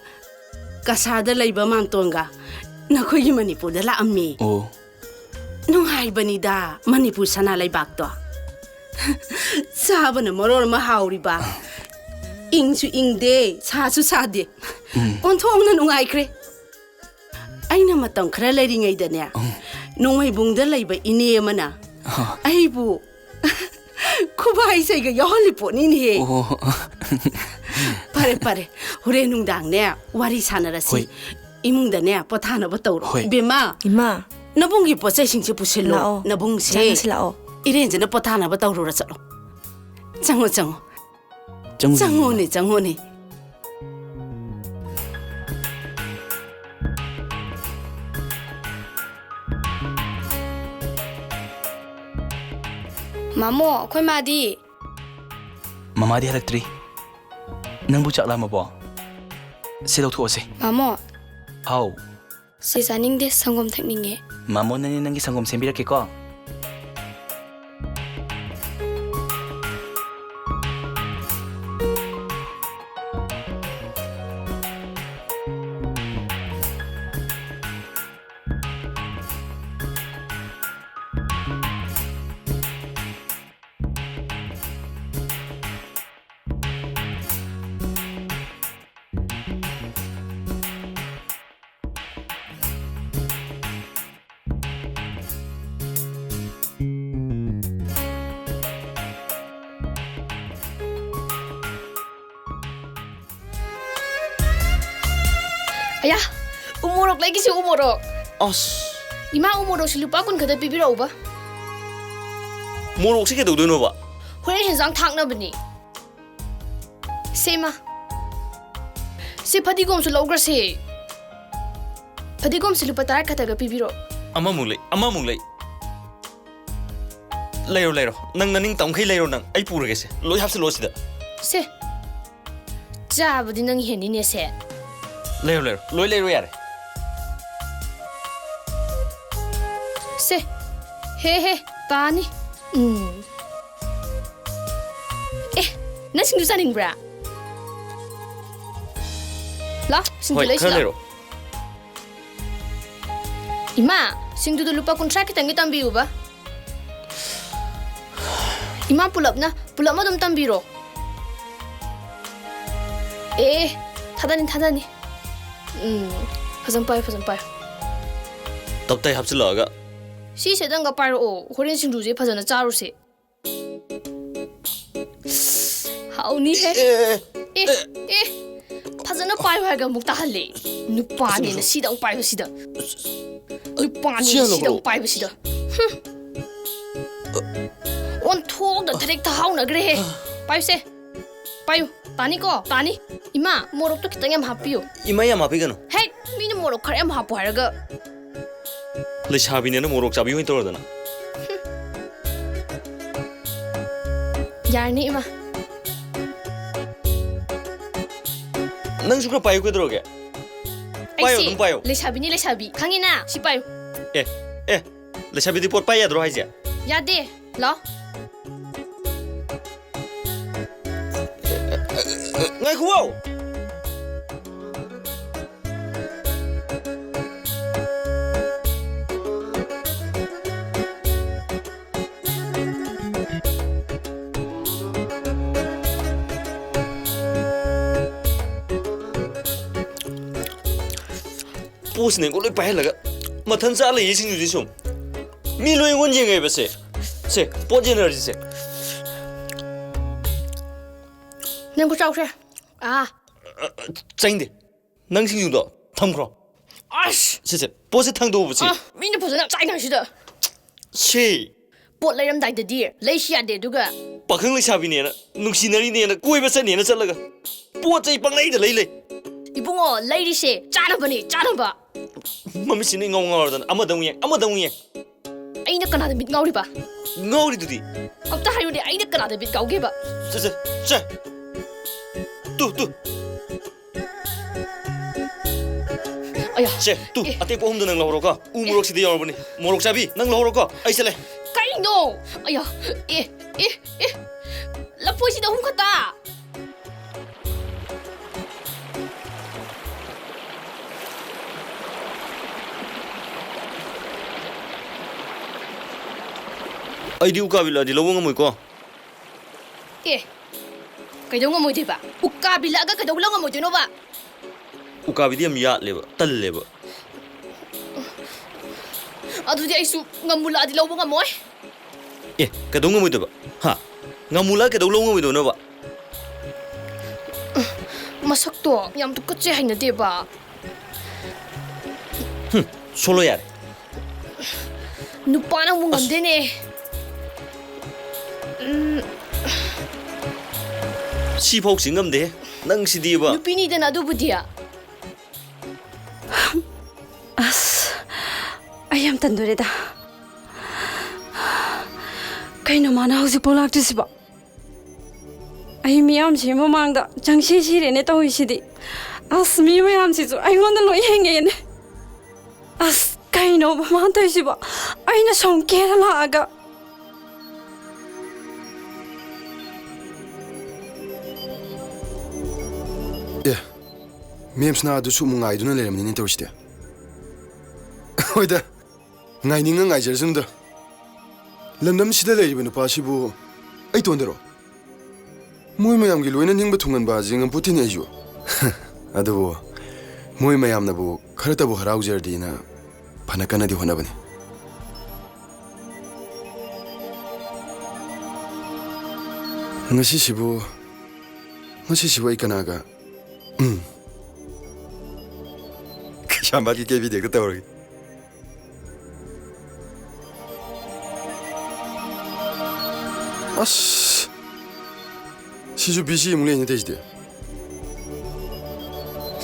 ꯀꯁꯥꯔꯗ ꯂꯩꯕ ꯃꯥꯝꯇꯣꯟꯒ ꯅꯈꯣꯏꯒꯤ ꯃꯅꯤꯄꯨꯔꯗ ꯂꯥꯛꯑꯝꯃꯤ꯫ ꯑꯣ꯫ ꯅꯨꯡꯉꯥꯏꯕꯅꯤꯗ ꯃꯅꯤꯄꯨꯔ ꯁꯅꯥ ꯂꯩꯕꯥꯛꯇꯣ꯫ ꯆꯥꯕꯅ ꯃꯔꯣꯜ ꯑꯃ ꯍꯥꯎꯔꯤꯕ꯫ ꯏꯪꯁꯨ ꯏꯪꯗꯦ, ꯁꯥꯁꯨ ꯁꯥꯗꯦ꯫ ꯎꯝ꯫ ꯑꯣꯟꯊꯣꯛꯅ ꯅꯨꯡꯉꯥꯏꯈ꯭ꯔꯦ꯫ ꯑꯩꯅ ꯃꯇꯝ ꯈꯔ ꯂꯩꯔꯤꯉꯩꯗꯅꯦ, ꯎꯝ꯫ ꯅꯣꯡꯃꯩꯕꯨꯡꯗ ꯂꯩꯕ ꯏꯅꯦ ꯑꯃꯅ ꯑ꯫ ꯑꯩꯕꯨ ꯈꯨꯕꯥꯏ ꯏꯁꯩꯒ ꯌꯥꯎꯍꯜꯂꯤ ꯄꯣꯠꯅꯤꯅꯦꯍꯦ꯫ ꯑꯣ꯫ ꯐꯔꯦ, ꯐꯔꯦ꯫ ꯍꯣꯔꯦꯟ ꯅꯨꯡꯗꯥꯡꯅꯦ, ꯋꯥꯔꯤ ꯁꯥꯟꯅꯔꯁꯤ꯫ ꯍꯣꯏ꯫ ꯏꯃꯨꯡꯗꯅꯦ, ꯄꯣꯊꯥꯅꯕ ꯇꯧꯔꯣ꯫ ꯍꯣꯏ꯫ ꯏꯕꯦꯝꯃ, ꯏꯃꯥ꯫ ꯅꯕꯨꯡꯒꯤ ꯄꯣꯠ ꯆꯩꯁꯤꯡꯁꯦ ꯄꯨꯁꯤꯜꯂꯣ꯫ ꯂꯥꯛꯑꯣ꯫ ꯅꯕꯨꯡꯁꯦ ꯆꯪꯉꯁꯤ ꯂꯥꯛꯑꯣ꯫ ꯏꯔꯦꯟꯖꯅ ꯄꯣꯊꯥꯅꯕ ꯇꯧꯔꯨꯔ ꯆꯠꯂꯣ꯫ ꯆꯪꯉꯣ, ꯆꯪꯉꯣ꯫ ꯆꯪꯉꯨ, ꯆꯪꯉꯨꯅꯦ, ꯏꯃꯥ꯫ ꯆꯪꯉꯨꯅꯦ꯫ ꯃꯥꯃꯣ, ꯑꯩꯈꯣꯏ ꯃꯥꯗꯤ? ꯃꯃꯥꯗꯤ ꯍꯜꯂꯛꯇ꯭ꯔꯤ꯫ ꯅꯪꯕꯨ ꯆꯥꯛ ꯂꯥꯝꯃꯕꯣ? ꯁꯤ ꯂꯧꯊꯣꯛꯑꯁꯦ꯫ ꯃꯥꯃꯣ꯫ ꯍꯥꯎ꯫ ꯁꯤ ꯆꯥꯅꯤꯡꯗꯦ, ꯁꯪꯒꯣꯝ ꯊꯛꯅꯤꯡꯉꯦ꯫ ꯃꯥꯃꯣꯅꯅꯦ ꯅꯪꯒꯤ ꯁꯪꯒꯣꯝ ꯁꯦꯝꯕꯤꯔꯛꯀꯦꯀꯣ꯫ ꯑꯌꯥ, ꯎ ꯃꯣꯔꯣꯛ ꯂꯩꯒꯤꯁꯤ, ꯎ ꯃꯣꯔꯣꯛ꯫ ꯑꯁ꯫ ꯏꯃꯥ, ꯎ ꯃꯣꯔꯣꯛꯁꯤ ꯂꯨꯄꯥ ꯀꯨꯟ ꯈꯛꯇ ꯄꯤꯕꯤꯔꯛꯎꯕ꯫ ꯃꯣꯔꯣꯛꯁꯤ ꯀꯩꯗꯧꯗꯣꯏꯅꯣꯕ? ꯍꯣꯔꯦꯟ ꯍꯦꯟꯖꯥꯡ ꯊꯥꯛꯅꯕꯅꯤ꯫ ꯁꯦ, ꯏꯃꯥ꯫ ꯁꯤ ꯐꯗꯤꯒꯣꯝꯁꯨ ꯂꯧꯈ꯭ꯔꯁꯦ꯫ ꯐꯗꯤꯒꯣꯝꯁꯤ ꯂꯨꯄꯥ ꯇꯔꯥ ꯈꯛꯇꯒ ꯄꯤꯕꯤꯔꯛꯑꯣ꯫ ꯑꯃꯃꯨꯛ ꯂꯩ, ꯑꯃꯃꯨꯛ ꯂꯩ꯫ ꯂꯩꯔꯣ, ꯂꯩꯔꯣ꯫ ꯅꯪ ꯅꯅꯤꯡ ꯇꯝꯈꯩ ꯂꯩꯔꯣ ꯅꯪ꯫ ꯑꯩ ꯄꯨꯔꯒꯦꯁꯦ꯫ ꯂꯣꯏ ꯍꯥꯞꯆꯤꯜꯂꯣ ꯁꯤꯗ꯫ ꯁꯦ꯫ ꯆꯥꯕꯗꯤ ꯅꯪ ꯍꯦꯟꯅꯤꯅꯦ ꯁꯦ꯫ ꯂꯩꯔꯣ, ꯂꯩꯔꯣ꯫ ꯂꯣꯏ ꯂꯩꯔꯣ ꯌꯥꯔꯦ꯫ ꯁꯦ꯫ ꯍꯦ, ꯍꯦ, ꯇꯥꯅꯤ꯫ ꯎꯝ꯫ ꯑꯦ, ꯅꯪ ꯁꯤꯡꯖꯨ ꯆꯥꯅꯤꯡꯕ꯭ꯔꯥ? ꯂꯥꯎ, ꯁꯤꯡꯖꯨ ꯍꯣꯏ, ꯂꯩꯁꯤ ꯈꯔ ꯂꯥꯎ꯫ ꯂꯩꯔꯣ꯫ ꯏꯃꯥ, ꯁꯤꯡꯖꯨꯗꯣ ꯂꯨꯄꯥ ꯀꯨꯟꯊ꯭ꯔꯥ ꯈꯤꯇꯪꯒꯤ ꯇꯝꯕꯤꯌꯨꯕ꯫ ꯏꯃꯥ, ꯄꯨꯂꯞꯅ, ꯄꯨꯂꯞ ꯑꯗꯨꯝ ꯇꯝꯕꯤꯔꯣ꯫ ꯑꯦ, ꯊꯥꯗꯅꯤ, ꯊꯥꯗꯅꯤ꯫ ꯎꯝ, ꯐꯖꯅ ꯄꯥꯏꯌꯨ, ꯐꯖꯅ ꯄꯥꯏꯌꯨ꯫ ꯇꯞꯇꯥꯏ ꯍꯥꯞꯆꯤꯜꯂꯛꯑꯒ꯫ ꯁꯤꯁꯤꯗꯪꯒ ꯄꯥꯏꯔꯛꯑꯣ, ꯍꯣꯔꯦꯟ ꯁꯤꯡꯖꯨꯁꯦ ꯐꯖꯅ ꯆꯥꯔꯨꯁꯦ꯫ ꯍꯥꯎꯅꯤꯍꯦ꯫ ꯑꯦ, ꯑꯦ, ꯑꯦ, ꯑꯦ꯫ ꯑꯦ, ꯐꯖꯅ ꯄꯥꯏꯌꯨ ꯍꯥꯏꯔꯒ ꯑꯃꯨꯛ ꯇꯥꯍꯜꯂꯦ꯫ ꯅꯨꯄꯥꯅꯦꯅ ꯁꯤꯗꯪ ꯄꯥꯏꯕꯁꯤꯗ꯫ ꯅꯨꯄꯥꯅꯦꯅ ꯁꯤꯗꯪ ꯄꯥꯏꯕꯁꯤꯗ꯫ ꯍꯨꯝ꯫ ꯑꯣꯟꯊꯣꯛꯅ ꯊꯔꯦꯛ ꯊꯍꯥꯎꯅꯈ꯭ꯔꯦꯍꯦ꯫ ꯄꯥꯏꯌꯨꯁꯦ꯫ ꯄꯥꯏꯌꯨ꯫ ꯇꯥꯅꯤꯀꯣ? ꯇꯥꯅꯤ꯫ ꯏꯃꯥ, ꯃꯣꯔꯣꯛꯇꯣ ꯈꯤꯇꯪ ꯌꯥꯝ ꯍꯥꯞꯄꯤꯌꯨ꯫ ꯏꯃꯥ, ꯌꯥꯝ ꯍꯥꯞꯄꯤꯒꯅꯨ꯫ ꯍꯦꯛ, ꯃꯤꯅ ꯃꯣꯔꯣꯛ ꯈꯔ ꯌꯥꯝ ꯍꯥꯞꯄꯣ ꯍꯥꯏꯔꯒ꯫ ꯂꯩꯁꯥꯕꯤꯅꯦꯅ ꯃꯣꯔꯣꯛ ꯆꯥꯕꯤ ꯑꯣꯏꯅ ꯇꯧꯔꯗꯅ꯫ ꯌꯥꯔꯅꯤ, ꯏꯃꯥ꯫ ꯅꯪꯁꯨ ꯈꯔ ꯄꯥꯏꯌꯨ, ꯀꯩꯗꯧꯔꯒꯦ? ꯄꯥꯏꯌꯣ, ꯑꯩꯁꯦ ꯑꯗꯨꯝ ꯄꯥꯏꯌꯣ꯫ ꯂꯩꯁꯥꯕꯤꯅꯤ, ꯂꯩꯁꯥꯕꯤ꯫ ꯈꯪꯉꯤꯅ? ꯁꯤ ꯄꯥꯏꯌꯨ꯫ ꯑꯦ, ꯑꯦ, ꯂꯩꯁꯥꯕꯤꯗꯤ ꯄꯣꯠ ꯄꯥꯏ ꯌꯥꯗ꯭ꯔꯣ ꯍꯥꯏꯁꯦ? ꯌꯥꯗꯦ꯫ ꯂꯥꯎ꯫ ꯉꯥꯏꯈꯨꯋꯣ! ꯄꯣꯠꯁꯤꯅꯦꯀꯣ ꯂꯣꯏ ꯄꯥꯏꯍꯜꯂꯒ꯫ ꯃꯊꯟ ꯆꯥ ꯂꯩꯌꯦ ꯁꯤꯡꯖꯨꯁꯤ ꯁꯨꯝ꯫ ꯃꯤ ꯂꯣꯏ ꯑꯩꯉꯣꯟꯗ ꯌꯦꯡꯉꯦꯕ ꯁꯦ꯫ ꯁꯦ, ꯄꯣꯠ ꯌꯦꯟꯅꯔꯁꯤ ꯁꯦ꯫ ꯅꯪ ꯈꯨꯠ ꯆꯥꯎꯁꯦ꯫ ꯑꯥ꯫ ꯆꯥꯅꯤꯡꯗꯦ꯫ ꯅꯪ ꯁꯤꯡꯖꯨꯗꯣ ꯊꯝꯈ꯭ꯔꯣ꯫ ꯑꯁ! ꯁꯦ, ꯁꯦ, ꯄꯣꯠꯁꯦ ꯊꯥꯡꯗꯣꯛꯎꯕ, ꯁꯦ꯫ ꯑ, ꯃꯤꯅ ꯐꯖꯅ ꯆꯥꯏꯅ ꯁꯤꯗ꯫ ꯁꯦ꯫ ꯄꯣꯠ ꯂꯩꯔꯝꯗꯥꯏꯗꯗꯤ ꯂꯩꯁꯤ ꯌꯥꯗꯦ, ꯑꯗꯨꯒ ꯄꯥꯈꯪ ꯂꯩꯁꯥꯕꯤꯅꯦꯅ, ꯅꯨꯡꯁꯤꯅꯔꯤꯅꯦꯅ, ꯀꯣꯏꯕ ꯆꯠꯅꯦꯅ ꯆꯠꯂꯒ ꯄꯣꯠ ꯆꯩ ꯄꯪꯂꯩꯗ ꯂꯩ ꯂꯩ꯫ ꯏꯕꯨꯡꯉꯣ, ꯂꯩꯔꯤꯁꯦ ꯆꯥꯅꯕꯅꯦ, ꯆꯥꯅꯕ꯫ ꯃꯃꯤꯠꯁꯤꯅ ꯏꯉꯥꯎ ꯉꯥꯎꯔꯗꯅ ꯑꯃꯗ ꯑꯃꯨꯛ ꯌꯦꯡ, ꯑꯃꯗ ꯑꯃꯨꯛ ꯌꯦꯡ꯫ ꯑꯩꯅ ꯀꯅꯥꯗ ꯃꯤꯠ ꯉꯥꯎꯔꯤꯕ? ꯉꯥꯎꯔꯤꯗꯨꯗꯤ꯫ ꯑꯝꯇ ꯍꯥꯏꯌꯨꯅꯦ, ꯑꯩꯅ ꯀꯅꯥꯗ ꯃꯤꯠ ꯉꯥꯎꯒꯦꯕ? ꯁꯦ, ꯁꯦ, ꯁꯦ꯫ ꯇꯨ, ꯇꯨ꯫ ꯑꯌꯥ꯫ ꯁꯦ, ꯇꯨ, ꯑꯦ꯫ ꯑꯇꯦꯛꯄ ꯑꯍꯨꯝꯗꯣ ꯅꯪ ꯂꯧꯍꯧꯔꯣꯀꯣ꯫ ꯎ ꯃꯣꯔꯣꯛꯁꯤꯗ ꯌꯥꯎꯔꯕꯅꯤ꯫ ꯃꯣꯔꯣꯛ ꯆꯥꯕꯤ, ꯅꯪ ꯂꯧꯍꯧꯔꯣꯀꯣ꯫ ꯑꯩ ꯆꯠꯂꯦ꯫ ꯀꯩꯅꯣ? ꯑꯌꯥ꯫ ꯑꯦ, ꯑꯦ, ꯑꯦ꯫ ꯂꯐꯣꯏꯁꯤꯗ ꯑꯍꯨꯝ ꯈꯛꯇ? ꯑꯩꯗꯤ ꯎꯀꯥꯕꯤ ꯂꯥꯛꯑꯗꯤ ꯂꯧꯕ ꯉꯝꯃꯣꯏꯀꯣ꯫ ꯑꯦ, ꯀꯩꯗꯧ ꯉꯝꯃꯣꯏꯗꯣꯏꯕ? ꯎꯀꯥꯕꯤ ꯂꯥꯛꯑꯒ ꯀꯩꯗꯧ ꯂꯧ ꯉꯝꯃꯣꯏꯗꯣꯏꯅꯣꯕ? ꯎꯀꯥꯕꯤꯗꯤ ꯌꯥꯝ ꯌꯥꯠꯂꯦꯕ, ꯇꯜꯂꯦꯕ꯫ ꯑꯗꯨꯗꯤ ꯑꯩꯁꯨ ꯉꯥꯃꯨ ꯂꯥꯛꯑꯗꯤ ꯂꯧꯕ ꯉꯝꯃꯣꯏ꯫ ꯑꯦ, ꯀꯩꯗꯧ ꯉꯝꯃꯣꯏꯗꯣꯏꯕ? ꯍꯥ? ꯉꯥꯃꯨ ꯂꯥꯛꯑ ꯀꯩꯗꯧ ꯂꯧ ꯉꯝꯃꯣꯏꯗꯣꯏꯅꯣꯕ? ꯃꯁꯛꯇꯣ ꯌꯥꯝ ꯇꯨꯀꯠꯆꯩ, ꯍꯩꯅꯗꯦꯕ꯫ ꯍꯨꯝ, ꯁꯣꯂꯣ ꯌꯥꯔꯦ꯫ ꯅꯨꯄꯥꯅ ꯑꯃꯨꯛ ꯑꯁ꯫ ꯉꯝꯗꯦꯅꯦ꯫ ꯎꯝ꯫ ꯁꯤꯐꯥꯎ ꯆꯤꯡ ꯉꯝꯗꯦ ꯅꯪ ꯁꯤꯗꯤꯕ꯫ ꯅꯨꯄꯤꯅꯤꯗꯅ ꯑꯗꯨꯕꯨꯗꯤ꯫ ꯑꯁ, ꯑꯩ ꯌꯥꯝ ꯇꯟꯗꯣꯔꯦꯗ꯫ ꯀꯩꯅꯣ ꯃꯥꯅ ꯍꯧꯖꯤꯛꯐꯥꯎ ꯂꯥꯛꯇ꯭ꯔꯤꯁꯤꯕꯣ? ꯑꯩ ꯃꯤꯌꯥꯝꯁꯤ ꯃꯃꯥꯡꯗ ꯆꯪꯁꯤ ꯁꯤꯔꯦꯅꯦ ꯇꯧꯔꯤꯁꯤꯗꯤ꯫ ꯑꯁ, ꯃꯤ ꯃꯌꯥꯝꯁꯤꯁꯨ ꯑꯩꯉꯣꯟꯗ ꯂꯣꯏ ꯌꯦꯡꯉꯛꯑꯦꯅꯦ꯫ ꯑꯁ, ꯀꯩꯅꯣꯕ ꯃꯥꯅ ꯇꯧꯔꯤꯁꯤꯕꯣ? ꯑꯩꯅ ꯁꯨꯝ ꯀꯦꯔ ꯂꯥꯛꯑꯒ꯫ ꯑꯦ, ꯃꯦꯝꯁꯅꯥ ꯑꯗꯨꯁꯨ ꯑꯃꯨꯛ ꯉꯥꯏꯗꯨꯅ ꯂꯩꯔꯝꯃꯤꯅꯤꯅꯦ ꯇꯧꯔꯤꯁꯤꯗꯤ꯫ ꯍꯣꯏꯗ, ꯉꯥꯏꯅꯤꯡꯉ ꯉꯥꯏꯖꯔꯁꯅꯨꯗ꯫ ꯂꯝꯗꯝꯁꯤꯗ ꯂꯩꯔꯤꯕ ꯅꯨꯄꯥꯁꯤꯕꯨ ꯑꯩ ꯇꯣꯟꯗꯔꯣ? ꯃꯣꯏ ꯃꯌꯥꯝꯒꯤ ꯂꯣꯏꯅ ꯅꯤꯡꯕ ꯊꯨꯡꯍꯟꯕ ꯍꯥꯏꯁꯦ ꯉꯝꯄꯣꯠꯇꯦꯅꯦ ꯑꯩꯁꯨ꯫ ꯑꯗꯨꯕꯨ ꯃꯣꯏ ꯃꯌꯥꯝꯅꯕꯨ ꯈꯔꯇꯕꯨ ꯍꯔꯥꯎꯖꯔꯗꯤꯅ ꯐꯅ ꯀꯟꯅꯗꯤ ꯍꯣꯠꯅꯕꯅꯤ꯫ ꯉꯁꯤꯁꯤꯕꯨ, ꯉꯁꯤꯁꯤꯕꯨ ꯑꯩ ꯀꯅꯥꯒ? ꯎꯝ꯫ ꯏꯁꯥꯃꯛꯀꯤ ꯀꯦꯕꯤꯗ ꯍꯦꯛꯇ ꯇꯧꯔꯒꯦ꯫ ꯑꯁ, ꯁꯤꯁꯨ ꯕꯤ ꯁꯤ ꯑꯃꯨꯛ ꯂꯩꯅꯦ ꯇꯧꯔꯤꯁꯤꯗꯤ꯫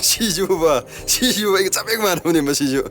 ꯁꯤꯁꯨꯕ, ꯁꯤꯁꯨ ꯑꯩꯒ ꯆꯞ ꯍꯦꯛ ꯃꯥꯟꯅꯕꯅꯦ ꯃꯁꯤꯁꯨ꯫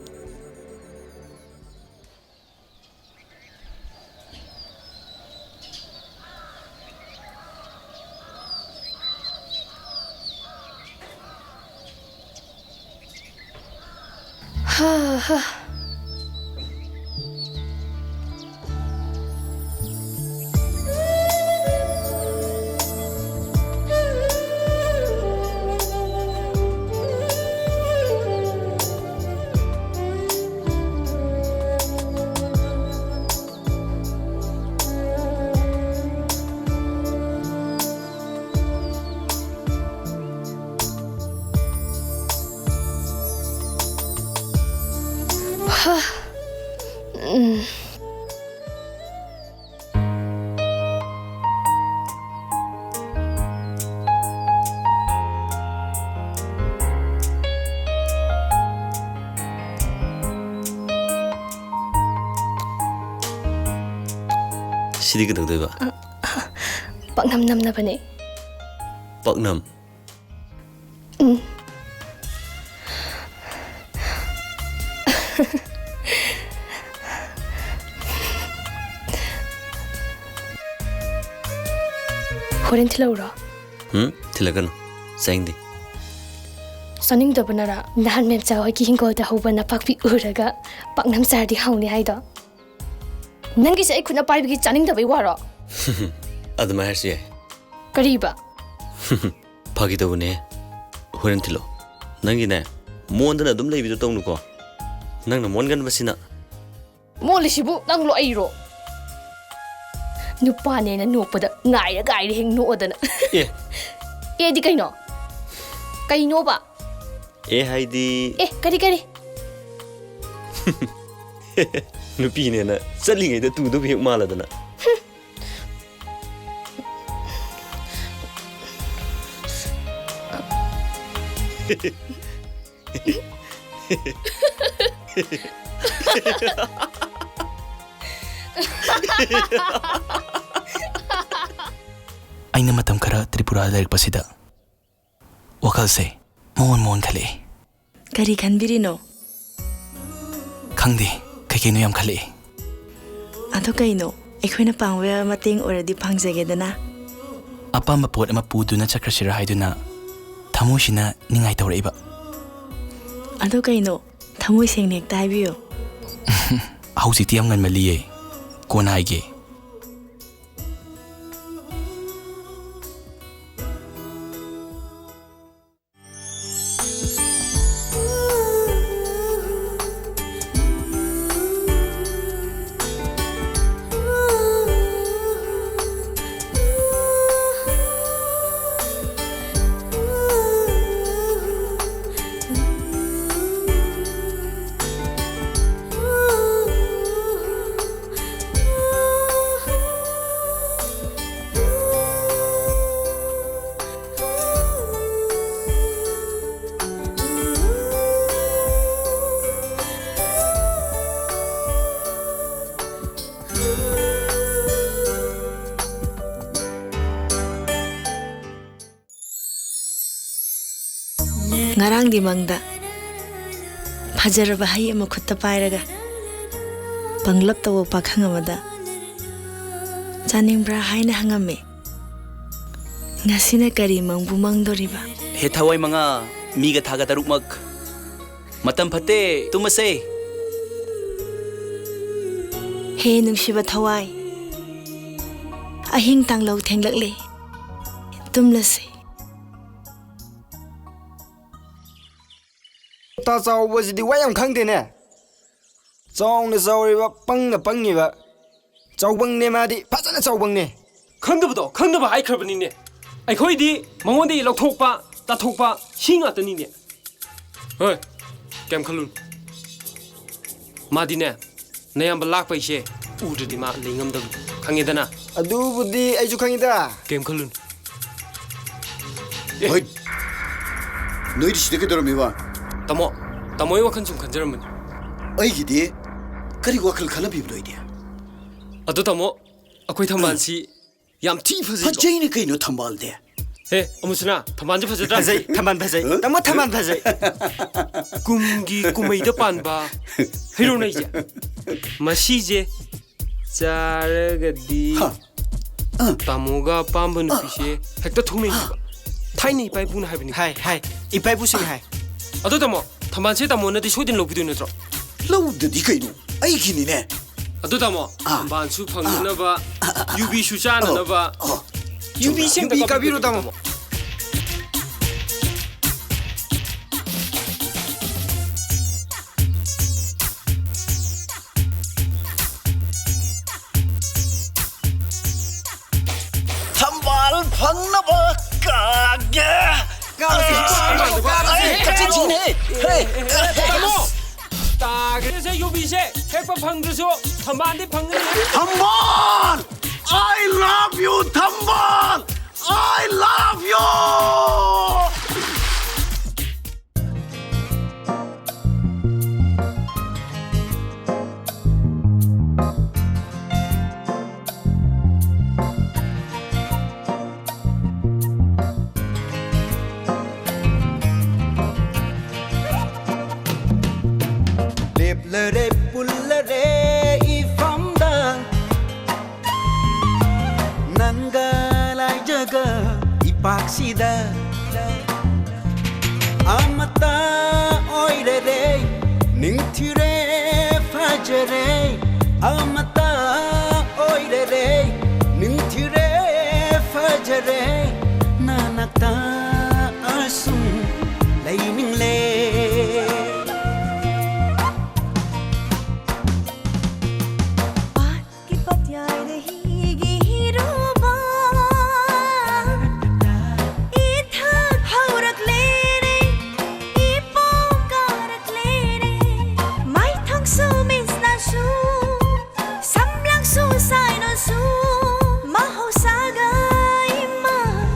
ꯁꯤꯗꯤ ꯀꯩꯗꯧꯗꯣꯏꯕ? ꯄꯥꯛꯅꯝ ꯅꯝꯅꯕꯅꯦ꯫ ꯄꯥꯛꯅꯝ? ꯎꯝ꯫ ꯍꯣꯔꯦꯟ ꯊꯤꯜꯂꯛꯎꯔꯣ? ꯎꯝ, ꯊꯤꯜꯂꯛꯀꯅꯨ꯫ ꯆꯥꯅꯤꯡꯗꯦ꯫ ꯆꯥꯅꯤꯡꯗꯕꯅꯔꯥ? ꯅꯍꯥꯟ ꯃꯦꯝꯆꯥ ꯍꯣꯏꯒꯤ ꯍꯤꯡꯒꯣꯜꯗ ꯍꯧꯕ ꯅꯄꯥꯛꯄꯤ ꯎꯔꯒ ꯄꯥꯛꯅꯝ ꯆꯥꯔꯗꯤ ꯍꯥꯎꯅꯤ ꯍꯥꯏꯗꯣ? ꯅꯪꯒꯤꯁꯦ ꯑꯩ ꯈꯨꯠꯅ ꯄꯥꯏꯕꯒꯤ ꯆꯥꯅꯤꯡꯗꯕꯩ ꯋꯥꯔꯣ? ꯑꯗꯨꯃꯥꯏ ꯍꯥꯏꯔꯁꯨ ꯌꯥꯏ꯫ ꯀꯔꯤꯕ? ꯐꯥꯒꯤ ꯇꯧꯕꯅꯦ꯫ ꯍꯣꯔꯦꯟ ꯊꯤꯜꯂꯣ꯫ ꯅꯪꯒꯤꯅꯦ, ꯃꯣꯟꯗꯅ ꯑꯗꯨꯝ ꯂꯩꯕꯤꯗꯣ ꯇꯧꯅꯨꯀꯣ꯫ ꯅꯪꯅ ꯃꯣꯟꯒꯟꯕꯁꯤꯅ꯫ ꯃꯣꯜꯂꯤꯁꯤꯕꯨ ꯅꯪꯂꯣ ꯑꯩꯔꯣ? ꯅꯨꯄꯥꯅꯦꯅ ꯅꯣꯛꯄꯗ ꯉꯥꯏꯔ ꯉꯥꯏꯔ ꯍꯦꯛ ꯅꯣꯛꯑꯗꯅ꯫ ꯑꯦ꯫ ꯑꯦꯗꯤ ꯀꯩꯅꯣ? ꯀꯩꯅꯣꯕ? ꯑꯦ ꯍꯥꯏꯗꯤ꯫ ꯑꯦ, ꯀꯔꯤ, ꯀꯔꯤ? ꯅꯨꯄꯤꯅꯦꯅ ꯆꯠꯂꯤꯉꯩꯗ ꯇꯨꯗꯧꯕ ꯍꯦꯛ ꯃꯥꯜꯂꯗꯅ꯫ ꯑꯩꯅ ꯃꯇꯝ ꯈꯔ ꯇ꯭ꯔꯤꯄꯨꯔꯥꯗ ꯂꯩꯔꯛꯄꯁꯤꯗ ꯋꯥꯈꯜꯁꯦ ꯃꯑꯣꯟ ꯃꯑꯣꯟ ꯈꯜꯂꯛꯑꯦ꯫ ꯀꯔꯤ ꯈꯟꯕꯤꯔꯤꯅꯣ? ꯈꯪꯗꯦ, ꯀꯩ ꯀꯩꯅꯣ ꯌꯥꯝ ꯈꯜꯂꯛꯑꯦ꯫ ꯑꯗꯣ ꯀꯩꯅꯣ, ꯑꯩꯈꯣꯏꯅ ꯄꯥꯡꯕ ꯌꯥꯕ ꯃꯇꯦꯡ ꯑꯣꯏꯔꯗꯤ ꯄꯥꯡꯖꯒꯦꯗꯅ꯫ ꯑꯄꯥꯝꯕ ꯄꯣꯠ ꯑꯃ ꯄꯨꯗꯨꯅ ꯆꯠꯈ꯭ꯔꯁꯤꯔꯥ ꯍꯥꯏꯗꯨꯅ ꯊꯃꯣꯏꯁꯤꯅ ꯅꯤꯡꯉꯥꯏ ꯇꯧꯔꯛꯏꯕ꯫ ꯑꯗꯣ ꯀꯩꯅꯣ, ꯊꯃꯣꯏ ꯁꯦꯡꯅ ꯍꯦꯛꯇ ꯍꯥꯏꯕꯤꯌꯨ꯫ ꯍꯧꯖꯤꯛꯇꯤ ꯌꯥꯝ ꯉꯟꯃꯜꯂꯤꯌꯦ, ꯀꯣꯟꯅ ꯍꯥꯏꯒꯦ꯫ ꯉꯔꯥꯡꯗꯤ ꯃꯪꯗ ꯐꯖꯔꯕ ꯍꯩ ꯑꯃ ꯈꯨꯠꯇ ꯄꯥꯏꯔꯒ ꯄꯪꯂꯞ ꯇꯧꯕ ꯄꯥꯈꯪ ꯑꯃꯗ ꯆꯥꯅꯤꯡꯕ꯭ꯔꯥ ꯍꯥꯏꯅ ꯍꯪꯉꯝꯃꯤ꯫ ꯉꯁꯤꯅ ꯀꯔꯤ ꯃꯪꯕꯨ ꯃꯪꯗꯣꯔꯤꯕ? ꯍꯦ ꯊꯋꯥꯏ ꯃꯉꯥ, ꯃꯤꯒ ꯊꯥꯒ ꯇꯔꯨꯛꯃꯛ, ꯃꯇꯝ ꯐꯠꯇꯦ, ꯇꯨꯝꯃꯁꯦ꯫ ꯍꯦ ꯅꯨꯡꯁꯤꯕ ꯊꯋꯥꯏ, ꯑꯍꯤꯡ ꯇꯥꯡꯂꯧ ꯊꯦꯡꯂꯛꯂꯦ, ꯇꯨꯝꯂꯁꯦ꯫ ꯇꯥ ꯆꯥꯎꯕꯁꯤꯗꯤ ꯋꯥ ꯌꯥꯝ ꯈꯪꯗꯦꯅꯦ꯫ ꯆꯥꯎꯅ ꯆꯥꯎꯔꯤꯕ, ꯄꯪꯅ ꯄꯪꯉꯤꯕ꯫ ꯆꯥꯎꯕꯪꯅꯦ ꯃꯥꯗꯤ, ꯐꯖꯅ ꯆꯥꯎꯕꯪꯅꯦ꯫ ꯈꯪꯗꯕꯗꯣ ꯈꯪꯗꯕ ꯍꯥꯏꯈ꯭ꯔꯕꯅꯤꯅꯦ꯫ ꯑꯩꯈꯣꯏꯗꯤ ꯃꯉꯣꯟꯗꯒꯤ ꯂꯧꯊꯣꯛꯄ, ꯇꯥꯊꯣꯛꯄ ꯁꯤ ꯉꯥꯛꯇꯅꯤꯅꯦ꯫ ꯍꯣꯏ, ꯀꯩꯝ ꯈꯜꯂꯨꯅꯨ꯫ ꯃꯥꯗꯤꯅꯦ, ꯅꯌꯥꯝꯕ ꯂꯥꯛꯄꯩꯁꯦ ꯎꯗ꯭ꯔꯗꯤ ꯃꯥ ꯂꯩ ꯉꯝꯗꯕꯅꯤ꯫ ꯈꯪꯉꯦꯗꯅ? ꯑꯗꯨꯕꯨꯗꯤ ꯑꯩꯁꯨ ꯈꯪꯉꯤꯗ꯫ ꯀꯩꯝ ꯈꯜꯂꯨꯅꯨ꯫ ꯍꯣꯏ꯫ ꯅꯣꯏꯗꯤ ꯁꯤꯗ ꯀꯩꯗꯧꯔꯝꯃꯤꯕ? ꯇꯥꯃꯣ, ꯇꯥꯃꯣꯒꯤ ꯋꯥꯈꯜ ꯁꯨꯝ ꯈꯟꯖꯔꯝꯕꯅꯤ꯫ ꯑꯩꯒꯤꯗꯤ ꯀꯔꯤ ꯋꯥꯈꯜ ꯈꯜꯂꯝꯃꯤꯕꯅꯣ ꯑꯩꯗꯤ? ꯑꯗꯣ ꯇꯥꯃꯣ, ꯑꯩꯈꯣꯏ ꯊꯝꯕꯥꯜꯁꯤ ꯌꯥꯝ ꯊꯤ ꯐꯖꯩꯀꯣ? ꯐꯖꯩꯅꯦ ꯀꯩꯅꯣ ꯊꯝꯕꯥꯜꯗꯤ꯫ ꯍꯦ, ꯑꯃꯨꯁꯅꯥ, ꯊꯝꯕꯥꯜꯁꯦ ꯐꯖꯗ꯭ꯔꯥ? ꯐꯖꯩ, ꯊꯝꯕꯥꯜ ꯐꯖꯩ꯫ ꯍ? ꯇꯥꯃꯣ, ꯊꯝꯕꯥꯜ ꯐꯖꯩ꯫ ꯀꯨꯝꯒꯤ ꯀꯨꯝꯍꯩꯗ ꯄꯥꯟꯕ ꯍꯩꯔꯧꯅꯩꯁꯦ꯫ ꯃꯁꯤꯁꯦ ꯆꯥꯔꯒꯗꯤ ꯍ꯫ ꯑ꯫ ꯇꯥꯃꯣꯒ ꯑꯄꯥꯝꯕ ꯅꯨꯄꯤꯁꯦ ꯍꯦꯛꯇ ꯊꯨꯡꯅꯩ ꯍꯥꯏꯕ꯫ ꯊꯥꯏꯅ ꯏꯄꯥ ꯏꯄꯨꯅ ꯍꯥꯏꯕꯅꯤ꯫ ꯍꯥꯏ, ꯍꯥꯏ꯫ ꯏꯄꯥ ꯏꯄꯨꯁꯤꯡꯅ ꯍꯥꯏ꯫ ꯑꯗꯣ ꯇꯥꯃꯣ, ꯊꯝꯕꯥꯜꯁꯦ ꯇꯥꯃꯣꯅꯗꯤ ꯁꯣꯏꯗꯅ ꯂꯧꯕꯤꯗꯣꯏ ꯅꯠꯇ꯭ꯔꯣ? ꯂꯧꯗꯗꯤ ꯀꯩꯅꯣ? ꯑꯩꯒꯤꯅꯤꯅꯦ꯫ ꯑꯗꯨ ꯇꯥꯃꯣ, ꯑꯥ꯫ ꯊꯝꯕꯥꯜꯁꯨ ꯐꯪꯅꯅꯕ, ꯑꯥ, ꯑꯥ, ꯑꯥ, ꯌꯨꯕꯤꯁꯨ ꯆꯥꯅꯅꯕ, ꯑꯣ, ꯑꯣ꯫ ꯌꯨꯕꯤꯁꯦ ꯑꯝꯇ ꯌꯨꯕꯤ ꯀꯥꯕꯤꯔꯣ, ꯀꯥꯕꯤꯔꯣ, ꯇꯥꯃꯣ꯫ ꯇꯥꯃꯣ꯫ ꯊꯝꯕꯥꯜ ꯐꯪꯅꯕ ꯀꯥꯒꯦ꯫ ꯀꯥꯒꯦ꯫ ꯑꯩ ꯀꯛꯆꯤꯡ ꯊꯤꯅꯦ꯫ ꯍꯦ꯫ ꯇꯥꯃꯣ! ꯇꯥꯒ꯭ꯔꯦꯁꯦ ꯌꯨꯕꯤꯁꯦ꯫ ꯍꯦꯛꯄ ꯐꯪꯗ꯭ꯔꯁꯨ ꯊꯝꯕꯥꯜꯗꯤ ꯐꯪꯒꯅꯤ꯫ ꯊꯝꯕꯥꯜ! I love you, ꯊꯝꯕꯥꯜ! I love you! ꯂꯦꯞꯂꯔꯦ ꯄꯨꯜꯂꯔꯦ ꯏꯐꯝꯗ, ꯅꯪꯒ ꯂꯥꯏꯖꯒ ꯏꯄꯥꯛꯁꯤꯗ꯫ ꯑꯃꯠꯇ ꯑꯣꯏꯔꯔꯦ, ꯅꯤꯡꯊꯤꯔꯦ, ꯐꯖꯔꯦ, ꯑꯃꯠꯇ ꯑꯣꯏꯔꯔꯦ, ꯅꯤꯡꯊꯤꯔꯦ, ꯐꯖꯔꯦ, ꯅꯅꯥꯛꯇ ꯑꯁꯨꯝ ꯂꯩꯅꯤꯡꯂꯦ꯫ ꯄꯥꯠꯀꯤ ꯄꯥꯠꯌꯥꯏꯗ ꯍꯤꯒꯤ ꯍꯤꯔꯨꯕ ꯏꯊꯛ ꯍꯧꯔꯛꯂꯦꯅꯦ, ꯏꯄꯣꯝ ꯀꯥꯔꯛꯂꯦꯅꯦ꯫ ꯃꯥꯏꯊꯣꯡꯁꯨ ꯃꯤꯠꯅꯁꯨ, ꯁꯝꯂꯥꯡꯁꯨ ꯁꯥꯏꯅꯣꯁꯨ, ꯃꯍꯧꯁꯥꯒ ꯏꯃꯥꯟ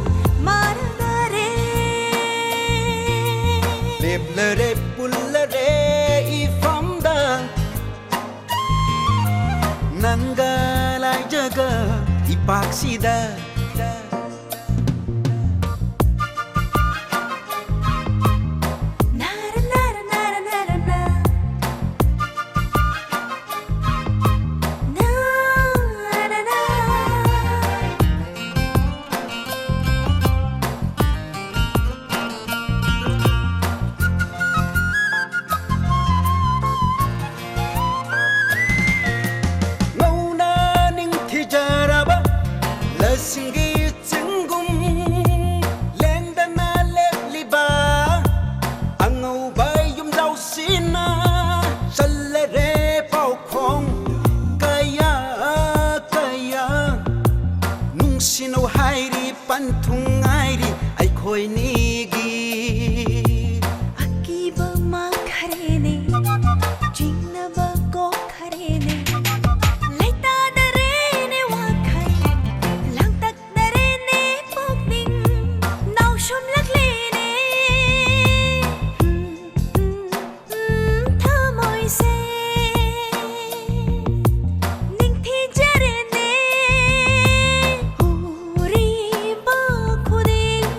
ꯃꯥꯟꯅꯗꯔꯦ꯫ ꯁꯤꯡꯒꯤ ꯆꯤꯡꯒꯨꯝ ꯂꯦꯡꯗꯅ ꯂꯦꯞꯂꯤꯕ ꯑꯉꯧꯕ ꯌꯨꯝꯖꯥꯎꯁꯤꯅ ꯆꯜꯂꯔꯦ ꯄꯥꯎꯈꯣꯡ ꯀꯌꯥ ꯀꯌꯥ꯫ ꯅꯨꯡꯁꯤꯅꯧ ꯍꯥꯏꯔꯤ ꯄꯟꯊꯨꯡ ꯉꯥꯏꯔꯤ ꯑꯩꯈꯣꯏꯅꯤꯒꯤ꯫ ꯑꯀꯤꯕ ꯃꯥꯡꯈꯔꯦꯅꯦ, ꯆꯤꯡꯅꯕ ꯀꯣꯛꯈꯔꯦꯅꯦ, ꯂꯩꯇꯥꯗꯔꯦꯅꯦ ꯋꯥꯈꯜ, ꯂꯥꯡꯇꯛꯅꯔꯦꯅꯦ ꯄꯨꯛꯅꯤꯡ, ꯅꯥꯎꯁꯨꯝꯂꯛꯂꯦꯅꯦ꯫ ꯊꯃꯣꯏꯁꯦ ꯅꯤꯡꯊꯤꯖꯔꯦꯅꯦ ꯎꯔꯤꯕ ꯈꯨꯗꯤꯡ꯫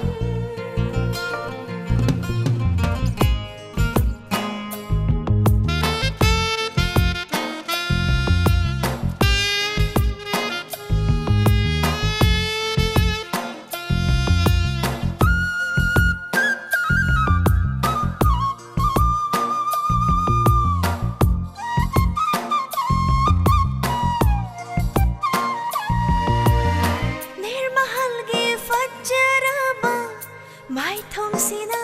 ꯅꯤꯔꯃꯍꯜꯒꯤ ꯐꯖꯔꯕ ꯃꯥꯏꯊꯣꯡꯁꯤꯅ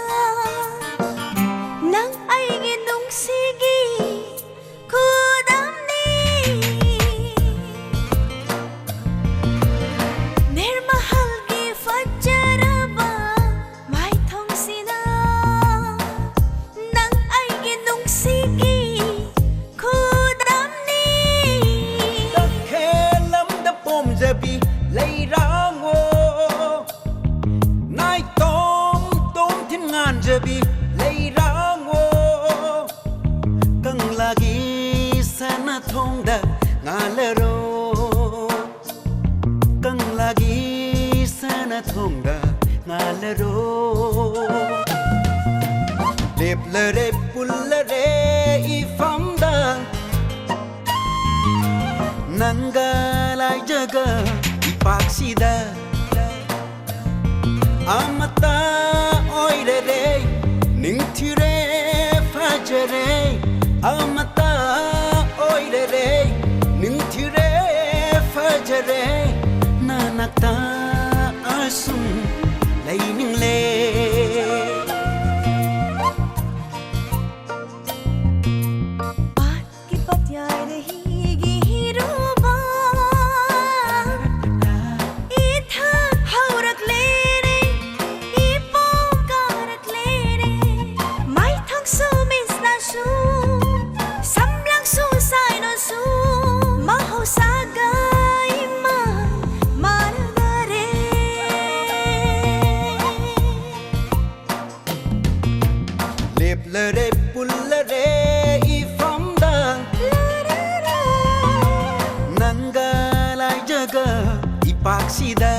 ꯅꯪ ꯑꯩꯒꯤ ꯅꯨꯡꯁꯤꯒꯤ ꯈꯨꯗꯝꯅꯤ꯫ ꯅꯤꯔꯃꯍꯜꯒꯤ ꯐꯖꯔꯕ ꯃꯥꯏꯊꯣꯡꯁꯤꯅ ꯅꯪ ꯑꯩꯒꯤ ꯅꯨꯡꯁꯤꯒꯤ ꯈꯨꯗꯝꯅꯤ꯫ ꯇꯈꯦꯜꯂꯝꯗ ꯄꯣꯝꯖꯕꯤ ꯂꯩꯔꯥꯡꯉꯣ, ꯅꯥꯏꯇꯣꯝ ꯇꯣꯝꯊꯤꯟ ꯉꯥꯟꯖꯕꯤ ꯂꯩꯔꯥꯡꯉꯣ, ꯀꯪꯂꯥꯒꯤ ꯁꯅꯥꯊꯣꯡꯗ ꯉꯥꯜꯂꯔꯣ, ꯀꯪꯂꯥꯒꯤ ꯁꯅꯥꯊꯣꯡꯗ ꯉꯥꯜꯂꯔꯣ꯫ ꯂꯦꯞꯂꯔꯦ ꯄꯨꯜꯂꯔꯦ ꯏꯐꯝꯗ ꯅꯪꯒ ꯂꯥꯏꯖꯒ ꯏꯄꯥꯛꯁꯤꯗ꯫ ꯑꯃꯠꯇ ꯑꯣꯏꯔꯔꯦ ꯅꯤꯡꯊꯤꯔꯦ ꯐꯖꯔꯦ꯫ ꯑꯃꯠꯇ ꯑꯣꯏꯔꯔꯦ ꯅꯤꯡꯊꯤꯔꯦ ꯐꯖꯔꯦ꯫ ꯅꯅꯥ ꯇꯥꯛꯑꯁꯨ ꯂꯩꯅꯤꯡꯂꯦ꯫ ꯄꯥꯠꯀꯤ ꯄꯥꯠꯌꯥꯏꯗ ꯍꯤꯒꯤ ꯍꯤꯔꯨꯕ ꯏꯊꯛ ꯍꯧꯔꯛꯂꯦꯅꯦ, ꯏꯄꯣꯝ ꯀꯥꯔꯛꯂꯦꯅꯦ꯫ ꯃꯥꯏꯊꯣꯡꯁꯨ ꯃꯤꯠꯅꯁꯨ, ꯁꯝꯂꯥꯡꯁꯨ ꯁꯥꯏꯅꯣꯁꯨ, ꯃꯍꯧꯁꯥꯒ ꯏꯃꯥꯟ ꯃꯥꯟꯅꯗꯔꯦ꯫ ꯂꯦꯞꯂꯔꯦ ꯄꯨꯜꯂꯔꯦ ꯏꯐꯝꯗ, ꯅꯪꯒ ꯂꯥꯏꯖꯒ ꯏꯄꯥꯛꯁꯤꯗ꯫